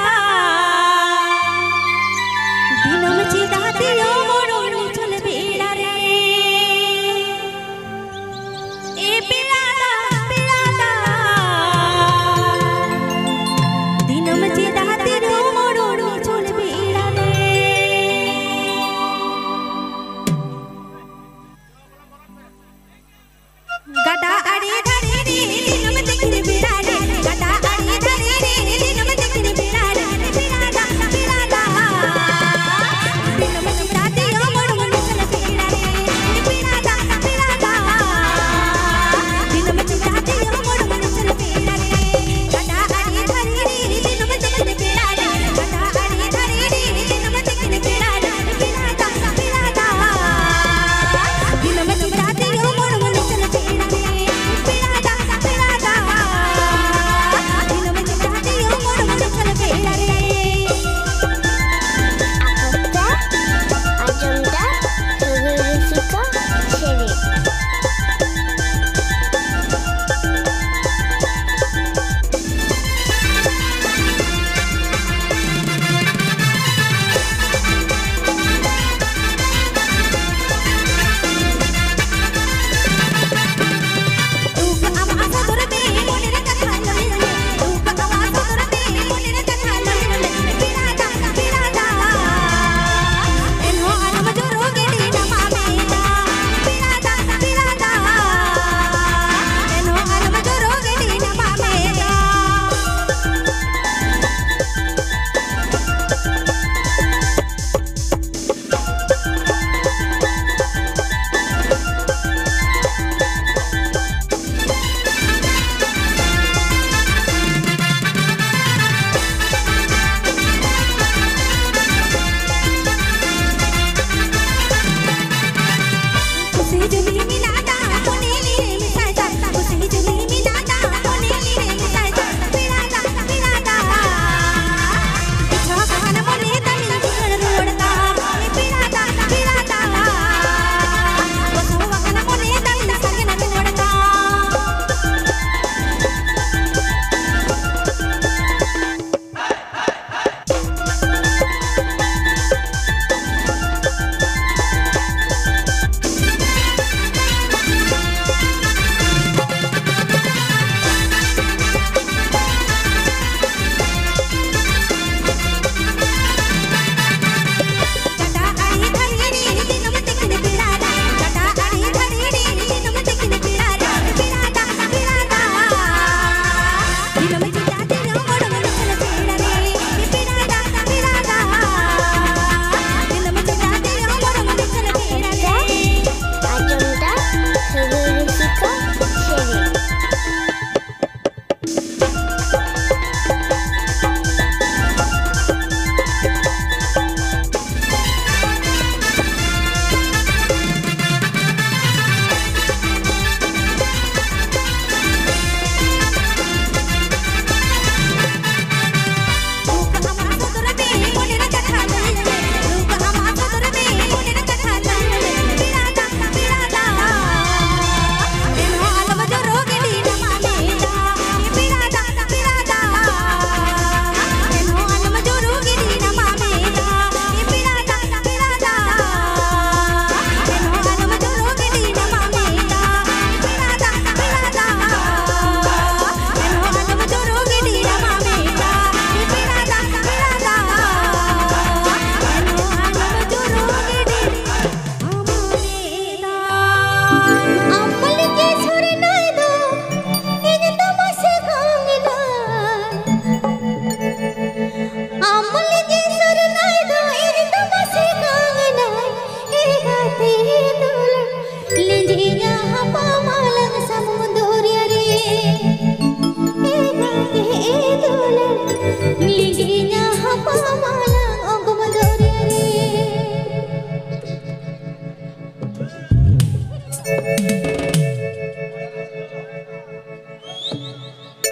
ᱢᱤᱫᱤᱧᱟ ᱦᱟᱯᱟ ᱢᱟᱞᱟ ᱚᱜᱚᱢ ᱫᱚᱨᱭᱟ ᱨᱮ᱾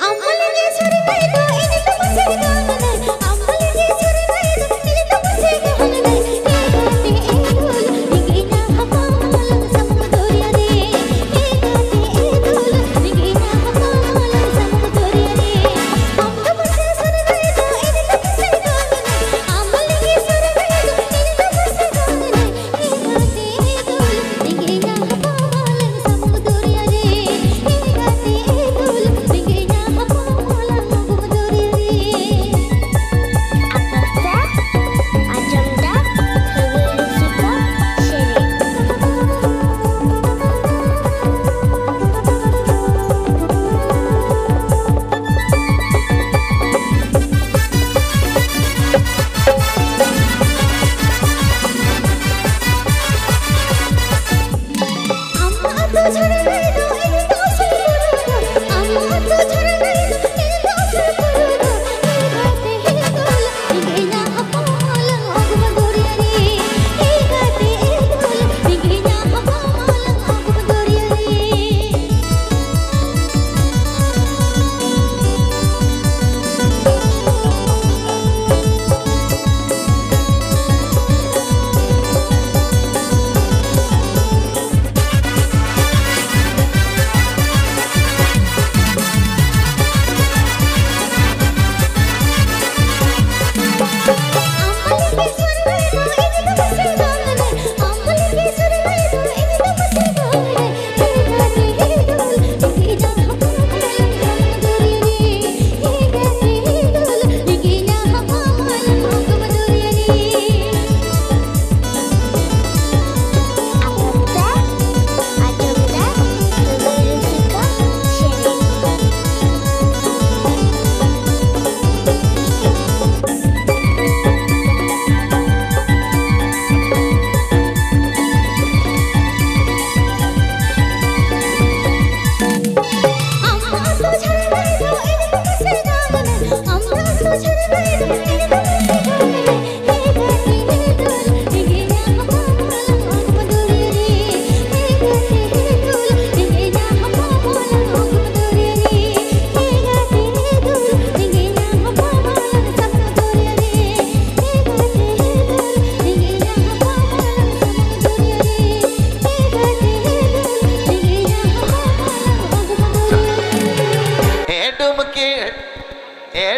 ᱟᱢ ᱵᱚᱞᱮ ᱡᱮ ᱥᱚᱨᱮ ᱵᱟᱭ ᱫᱚ ᱤᱧ ᱫᱚ ᱯᱟᱥᱮ ᱫᱚ ᱢᱟᱱᱮ, ᱟᱢ ᱵᱚᱞᱮ ᱡᱮ ᱥᱚᱨᱮ ᱵᱟᱭ ᱫᱚ ᱤᱧ ᱫᱚ ᱯᱟᱥᱮ ᱫᱚ ᱢᱟᱱᱮ᱾ ᱮ ᱜᱟᱛᱮ ᱮ ᱫᱩᱞ, ᱞᱤᱸᱜᱤᱧᱟ ᱦᱟᱯᱟ ᱢᱟᱞᱟ ᱥᱟᱢᱩ ᱫᱚᱨᱭᱟ ᱨᱮ᱾ ᱮ ᱜᱟᱛᱮ ᱮ ᱫᱩᱞ, ᱞᱤᱸᱜᱤᱧᱟ ᱦᱟᱯᱟ ᱢᱟᱞᱟ ᱥᱟᱢᱩ ᱫᱚᱨᱭᱟ ᱨᱮ᱾ ᱟᱢ ᱫᱚ ᱯᱟᱥᱮ ᱥᱚᱨᱮ ᱵᱟᱭ ᱫᱚ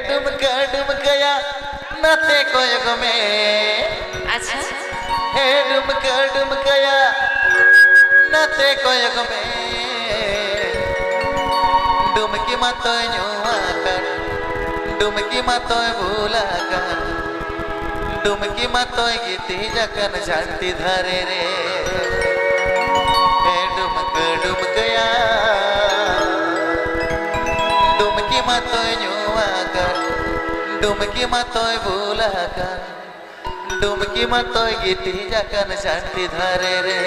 ᱰᱩᱢᱠᱟᱹ ᱰᱩᱢᱠᱟᱹᱭᱟ ᱱᱟᱛᱮ ᱠᱚᱭᱚᱜ ᱢᱮ᱾ ᱟᱪᱪᱷᱟ᱾ ᱦᱮ ᱰᱩᱢᱠᱟᱹ ᱰᱩᱢᱠᱟᱹᱭᱟ ᱱᱟᱛᱮ ᱠᱚᱭᱚᱜ ᱢᱮ᱾ ᱰᱩᱢᱠᱤ ᱢᱟᱛᱚᱭ ᱧᱩ ᱟᱠᱟᱱ, ᱰᱩᱢᱠᱤ ᱢᱟᱛᱚᱭ ᱵᱩᱞ ᱟᱠᱟᱱ, ᱰᱩᱢᱠᱤ ᱢᱟᱛᱚᱭ ᱜᱤᱛᱤᱡ ᱟᱠᱟᱱ ᱡᱷᱟᱹᱱᱴᱤ ᱫᱷᱟᱨᱮ ᱨᱮ᱾ ᱦᱮ ᱰᱩᱢᱠᱟᱹ ᱰᱩᱢᱠᱟᱹᱭᱟ ᱰᱩᱢᱠᱤ ᱢᱟᱛᱚᱭ ᱧᱩ ᱟᱠᱟᱱ, ᱰᱩᱢᱠᱤ ᱢᱟᱛᱚᱭ ᱵᱩᱞ ᱟᱠᱟᱱ, ᱰᱩᱢᱠᱤ ᱢᱟᱛᱚᱭ ᱜᱤᱛᱤᱡ ᱟᱠᱟᱱ ᱡᱷᱟᱹᱱᱴᱤ ᱫᱷᱟᱨᱮ ᱨᱮ᱾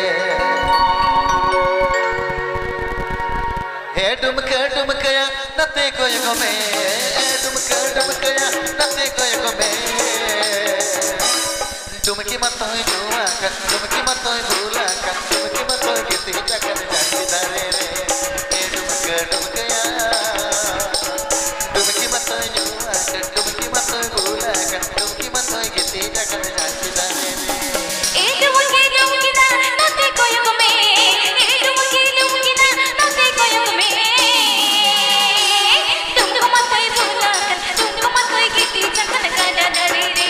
ᱦᱮ ᱰᱩᱢᱠᱟᱹ ᱰᱩᱢᱠᱟᱹᱭᱟ ᱱᱟᱛᱮ ᱠᱚᱭᱚᱜ ᱢᱮ᱾ ᱦᱮ ᱰᱩᱢᱠᱟᱹ ᱰᱩᱢᱠᱟᱹᱭᱟ ᱱᱟᱛᱮ ᱠᱚᱭᱚᱜ ᱢᱮ᱾ ᱰᱩᱢᱠᱤ ᱢᱟᱛᱚᱭ ᱧᱩ ᱟᱠᱟᱱ, ᱰᱩᱢᱠᱤ ᱢᱟᱛᱚᱭ ᱵᱩᱞ ᱟᱠᱟᱱ, ᱰᱩᱢᱠᱤ ᱢᱟᱛᱚᱭ ᱜᱤᱛᱤᱡ ᱟᱠᱟᱱ ᱡᱷᱟᱹᱱᱴᱤ ᱫᱷᱟᱨᱮ ᱨᱮ᱾ ᱦᱮ ᱰᱩᱢᱠᱟᱹ ᱰᱩᱢᱠᱟᱹᱭᱟ ᱰᱩᱢᱠᱤ ᱢᱟᱛᱚᱭ ᱧᱩ ᱟᱠᱟᱱ, ᱰᱩᱢᱠᱤ ᱢᱟᱛᱚᱭ ᱵᱩᱞ ᱟᱠᱟᱱ, ᱰᱩᱢᱠᱤ ᱢᱟᱛᱚᱭ ᱜᱤᱛᱤᱡ ᱟᱠᱟᱱ ᱡᱷᱟᱹᱱᱴᱤ ᱫᱷᱟᱨᱮ ᱨᱮ᱾ ᱮ ᱰᱩᱢᱠᱤ ᱰᱩᱢᱠᱤ ᱫᱟ ᱱᱚᱛᱮ ᱠᱚᱭᱚᱜ ᱢᱮ᱾ ᱮ ᱰᱩᱢᱠᱤ ᱰᱩᱢᱠᱤ ᱫᱟ ᱱᱚᱛᱮ ᱠᱚᱭᱚᱜ ᱢᱮ᱾ ᱰᱩᱢᱠᱤ ᱢᱟᱛᱚᱭ ᱵᱩᱞ ᱟᱠᱟᱱ, ᱰᱩᱢᱠᱤ ᱢᱟᱛᱚᱭ ᱜᱤᱛᱤᱡ ᱟᱠᱟᱱ ᱜᱟᱰᱟ ᱫᱷᱟᱨᱮ ᱨᱮ᱾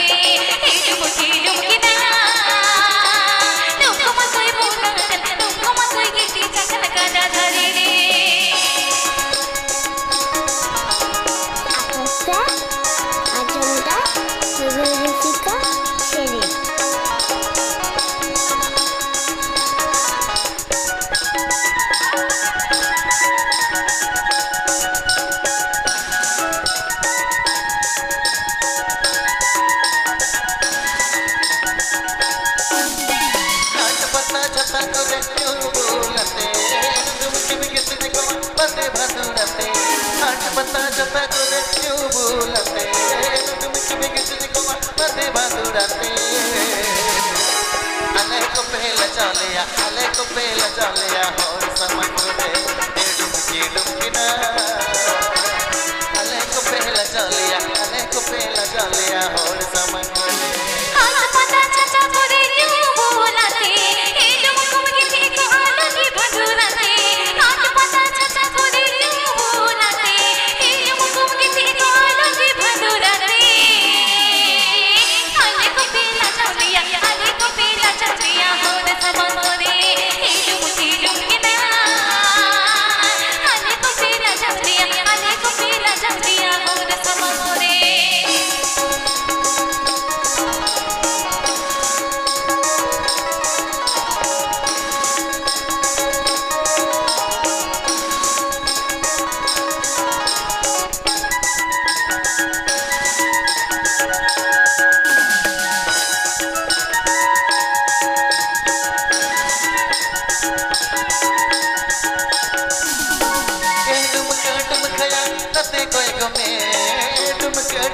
ᱮ ᱰᱩᱢᱠᱤ ᱰᱩᱢᱠᱤ ᱫᱟ, ᱰᱩᱢᱠᱤ ᱢᱟᱛᱚᱭ ᱵᱩᱞ ᱟᱠᱟᱱ, ᱰᱩᱢᱠᱤ ᱢᱟᱛᱚᱭ ᱜᱤᱛᱤᱡ ᱟᱠᱟᱱ ᱜᱟᱰᱟ ᱫᱷᱟᱨᱮ ᱨᱮ᱾ ᱟᱯᱮ ᱯᱮ ᱟᱸᱡᱚᱢ ᱫᱟ ᱥᱟᱹᱜᱟᱹᱭ ᱨᱩᱥᱤᱠᱟ ᱥᱮᱨᱮᱧ᱾ ᱦᱟᱴ ᱯᱟᱛᱟ ᱪᱷᱟᱛᱟ ᱠᱚᱨᱮ ᱧᱩ ᱵᱩᱞ ᱟᱛᱮ, ᱰᱩᱢᱠᱤᱢ ᱜᱤᱛᱤᱡ ᱠᱚᱜᱼᱟ ᱵᱟᱸᱫᱮ ᱵᱷᱟᱸᱫᱩᱲ ᱟᱛᱮ᱾ ᱦᱟᱴ ᱯᱟᱛᱟ ᱪᱷᱟᱛᱟ ᱠᱚᱨᱮ ᱧᱩ ᱵᱩᱞ ᱟᱛᱮ, ᱰᱩᱢᱠᱤᱢ ᱜᱤᱛᱤᱡ ᱠᱚᱜᱼᱟ ᱵᱟᱸᱫᱮ ᱵᱷᱟᱸᱫᱩᱲ ᱟᱛᱮ᱾ ᱟᱞᱮ ᱠᱚᱯᱮ ᱞᱟᱡᱟᱣ ᱞᱮᱭᱟ, ᱟᱞᱮ ᱠᱚᱯᱮ ᱞᱟᱡᱟᱣ ᱞᱮᱭᱟ ᱦᱚᱲ ᱥᱟᱢᱟᱝ ᱨᱮ, ᱮ ᱰᱩᱢᱠᱤ ᱰᱩᱢᱠᱤ ᱱᱟ᱾ ᱟᱞᱮ ᱠᱚᱯᱮ ᱞᱟᱡᱟᱣ ᱞᱮᱭᱟ, ᱟᱞᱮ ᱠᱚᱯᱮ ᱞᱟᱡᱟᱣ ᱞᱮᱭᱟ ᱦᱚᱲ ᱥᱟᱢᱟᱝ ᱨᱮ᱾ ᱦᱟᱴ ᱯᱟᱛᱟ ᱪᱷᱟᱛᱟ ᱠᱚᱨᱮ ᱧᱩ ᱵᱩᱞ ᱟᱛᱮ, ᱮ ᱰᱩᱢᱠᱤᱢ ᱜᱤᱛᱤᱡ ᱠᱚᱜᱼᱟ ᱞᱩᱝᱜᱤ ᱵᱷᱟᱸᱫᱩᱲ ᱟᱛᱮ᱾ ᱦᱟᱴ ᱯᱟᱛᱟ ᱪᱷᱟᱛᱟ ᱠᱚᱨᱮ ᱧᱩ ᱵᱩᱞ ᱟᱛᱮ, ᱮ ᱰᱩᱢᱠᱤᱢ ᱜᱤᱛᱤᱡ ᱠᱚᱜᱼᱟ ᱞᱩᱝᱜᱤ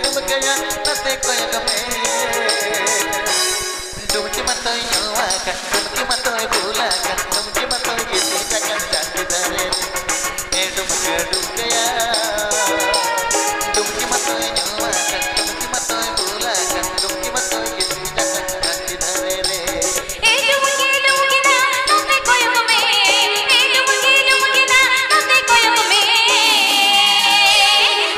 ᱰᱩᱢᱠᱟᱹᱭᱟ ᱱᱟᱛᱮ ᱠᱚᱭᱚᱜ ᱢᱮ᱾ ᱰᱩᱢᱠᱤ ᱢᱟᱛᱚᱭ ᱧᱩ ᱟᱠᱟᱫ, ᱰᱩᱢᱠᱤ ᱢᱟᱛᱚᱭ ᱵᱩᱞ ᱟᱠᱟᱫ, ᱰᱩᱢᱠᱤ ᱢᱟᱛᱚᱭ ᱜᱤᱛᱤᱡ ᱟᱠᱟᱫ ᱪᱟᱹᱴᱤ ᱫᱟᱨᱮ ᱨᱮ᱾ ᱮ ᱰᱩᱢᱠᱟᱹ ᱰᱩᱢᱠᱟᱹᱭᱟ᱾ ᱰᱩᱢᱠᱤ ᱢᱟᱛᱚᱭ ᱧᱩ ᱟᱠᱟᱫ, ᱰᱩᱢᱠᱤ ᱢᱟᱛᱚᱭ ᱵᱩᱞ ᱟᱠᱟᱫ, ᱰᱩᱢᱠᱤ ᱢᱟᱛᱚᱭ ᱜᱤᱛᱤᱡ ᱟᱠᱟᱫ ᱪᱟᱹᱴᱤ ᱫᱟᱨᱮ ᱨᱮ᱾ ᱮ ᱰᱩᱢᱠᱤ ᱰᱩᱢᱠᱤ ᱫᱟ ᱱᱚᱛᱮ ᱠᱚᱭᱚᱜ ᱢᱮ᱾ ᱮ ᱰᱩᱢᱠᱤ ᱰᱩᱢᱠᱤ ᱫᱟ ᱱᱚᱛᱮ ᱠᱚᱭᱚᱜ ᱢᱮ᱾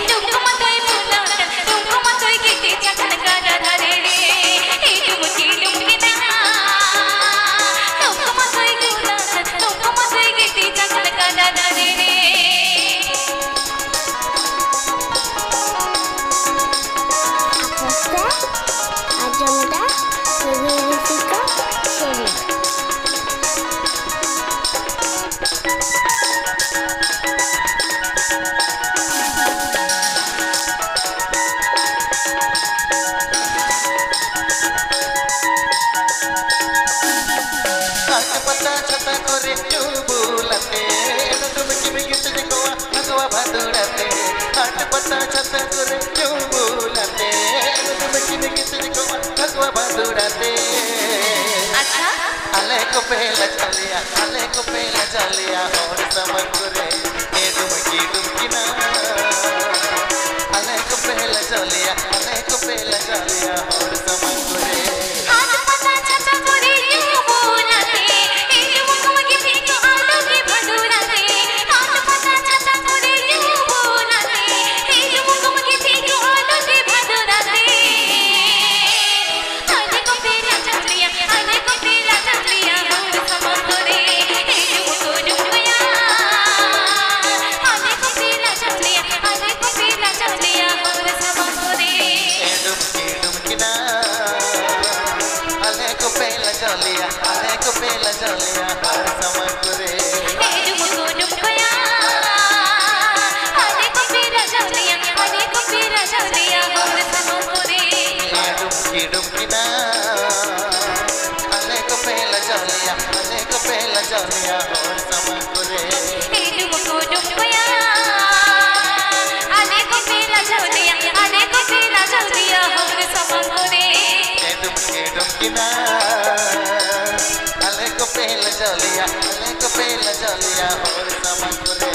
ᱰᱩᱢᱠᱤ ᱢᱟᱛᱚᱭ ᱵᱩᱞ ᱟᱠᱟᱫ, ᱰᱩᱢᱠᱤ ᱢᱟᱛᱚᱭ ᱜᱤᱛᱤᱡ ᱟᱠᱟᱫ ᱜᱟᱰᱟ ᱫᱷᱟᱨᱮ ᱨᱮ᱾ ᱮ ᱰᱩᱢᱠᱤ ᱰᱩᱢᱠᱤ ᱫᱟ᱾ ᱰᱩᱢᱠᱤ ᱢᱟᱛᱚᱭ ᱵᱩᱞ ᱟᱠᱟᱫ, ᱰᱩᱢᱠᱤ ᱢᱟᱛᱚᱭ ᱜᱤᱛᱤᱡ ᱟᱠᱟᱫ ᱜᱟᱰᱟ ᱫᱷᱟᱨᱮ ᱨᱮ᱾ ᱟᱯᱮ ᱯᱮ ᱟᱸᱡᱚᱢ ᱫᱟ ᱥᱤᱵᱤᱞ ᱨᱩᱥᱤᱠᱟ ᱥᱮᱨᱮᱧ᱾ ᱦᱟᱴ ᱯᱟᱛᱟ ᱪᱷᱟᱛᱟ ᱠᱚᱨᱮ ᱧᱩ ᱵᱩᱞ ᱟᱛᱮ, ᱮᱱ ᱫᱚᱢᱮ ᱠᱤᱱ ᱜᱤᱛᱤᱡ ᱠᱚᱜᱼᱟ ᱵᱷᱟᱜᱽᱣᱟ ᱵᱷᱟᱫᱩᱲ ᱟᱛᱮ᱾ ᱦᱟᱴ ᱯᱟᱛᱟ ᱪᱷᱟᱛᱟ ᱠᱚᱨᱮ ᱧᱩ ᱵᱩᱞ ᱟᱛᱮ, ᱮᱱ ᱫᱚᱢᱮ ᱠᱤᱱ ᱜᱤᱛᱤᱡ ᱠᱚᱜᱼᱟ ᱵᱷᱟᱜᱽᱣᱟ ᱵᱷᱟᱫᱩᱲ ᱟᱛᱮ᱾ ᱟᱪᱪᱷᱟ᱾ ᱟᱞᱮ ᱠᱚᱯᱮ ᱞᱟᱡᱟᱣ ᱞᱮᱭᱟ, ᱟᱞᱮ ᱠᱚᱯᱮ ᱞᱟᱡᱟᱣ ᱞᱮᱭᱟ ᱦᱚᱲ ᱥᱟᱢᱟᱝ ᱠᱚᱨᱮ᱾ ᱮ ᱰᱩᱢᱠᱤ ᱰᱩᱢᱠᱤ ᱱᱟ᱾ ᱟᱞᱮ ᱠᱚᱯᱮ ᱞᱟᱡᱟᱣ ᱞᱮᱭᱟ, ᱟᱞᱮ ᱠᱚᱯᱮ ᱞᱟᱡᱟᱣ ᱞᱮᱭᱟ ᱦᱚᱲ ᱥᱟᱢᱟᱝ ᱠᱚᱨᱮ᱾ ᱦᱟᱴ ᱯᱟᱛᱟ ᱪᱷᱟᱛᱟ ᱠᱚᱨᱮ ᱧᱩ ᱵᱩᱞ ᱟᱛᱮ, ᱤᱧ ᱢᱚᱠᱚᱢ ᱜᱤᱛᱤᱡ ᱠᱚᱜᱼᱟ ᱰᱩᱢᱠᱤ ᱵᱷᱟᱫᱩᱲ ᱟᱛᱮ᱾ ᱦᱟᱴ ᱯᱟᱛᱟ ᱪᱷᱟᱛᱟ ᱠᱚᱨᱮ ᱧᱩ ᱵᱩᱞ ᱟᱛᱮ, ᱤᱧ ᱢᱚᱠᱚᱢ ᱜᱤᱛᱤᱡ ᱠᱚᱜᱼᱟ ᱰᱩᱢᱠᱤ ᱵᱷᱟᱫᱩᱲ ᱟᱛᱮ᱾ ᱟᱞᱮ ᱠᱚᱯᱮ ᱞᱟᱡᱟᱣ ᱞᱮᱭᱟ, ᱟᱞᱮ ᱠᱚᱯᱮ ᱞᱟᱡᱟᱣ ᱞᱮᱭᱟ ᱦᱚᱲ ᱥᱟᱢᱟᱝ ᱠᱚᱨᱮ᱾ ᱮ ᱰᱩᱢᱠᱤ ᱰᱩᱢᱠᱤᱭᱟ᱾ ᱟᱞᱮ ᱠᱚᱯᱮ ᱞᱟᱡᱟᱣ ᱞᱮᱭᱟ, ᱟᱞᱮ ᱠᱚᱯᱮ ᱞᱟᱡᱟᱣ ᱞᱮᱭᱟ ᱦᱚᱲ ᱥᱟᱢᱟᱝ ᱠᱚᱨᱮ᱾ ᱮ ᱰᱩᱢᱠᱤ ᱰᱩᱢᱠᱤ ᱱᱟ᱾ ᱟᱞᱮ ᱠᱚᱯᱮ ᱞᱟᱡᱟᱣ ᱞᱮᱭᱟ, ᱟᱞᱮ ᱠᱚᱯᱮ ᱞᱟᱡᱟᱣ ᱞᱮᱭᱟ ᱦᱚᱲ ᱥᱟᱢᱟᱝ ᱠᱚᱨᱮ᱾ ᱮ ᱰᱩᱢᱠᱤ ᱰᱩᱢᱠᱤᱭᱟ᱾ ᱟᱞᱮ ᱠᱚᱯᱮ ᱞᱟᱡᱟᱣ ᱞᱮᱭᱟ, ᱟᱞᱮ ᱠᱚᱯᱮ ᱞᱟᱡᱟᱣ ᱞᱮᱭᱟ ᱦᱚᱲ ᱥᱟᱢᱟᱝ ᱠᱚᱨᱮ᱾ ᱮ ᱰᱩᱢᱠᱤ ᱰᱩᱢᱠᱤ ᱱᱟ᱾ ᱟᱞᱮ ᱠᱚᱯᱮ ᱞᱟᱡᱟᱣ ᱞᱮᱭᱟ, ᱟᱞᱮ ᱠᱚᱯᱮ ᱞᱟᱡᱟᱣ ᱞᱮᱭᱟ ᱦᱚᱲ ᱥᱟᱢᱟᱝ ᱠᱚᱨᱮ᱾ ᱮ ᱰᱩᱢᱠᱤ ᱰᱩᱢᱠᱤᱭᱟ᱾ ᱟᱞᱮ ᱠᱚᱯᱮ ᱞᱟᱡᱟᱣ ᱞᱮᱭᱟ, ᱟᱞᱮ ᱠᱚᱯᱮ ᱟᱞᱮ ᱠᱚᱯᱮ ᱞᱟᱡᱟᱣ ᱞᱮᱭᱟ, ᱟᱞᱮ ᱠᱚᱯᱮ ᱞᱟᱡᱟᱣ ᱞᱮᱭᱟ ᱦᱚᱲ ᱥᱟᱢᱟᱝ ᱠᱚᱨᱮ᱾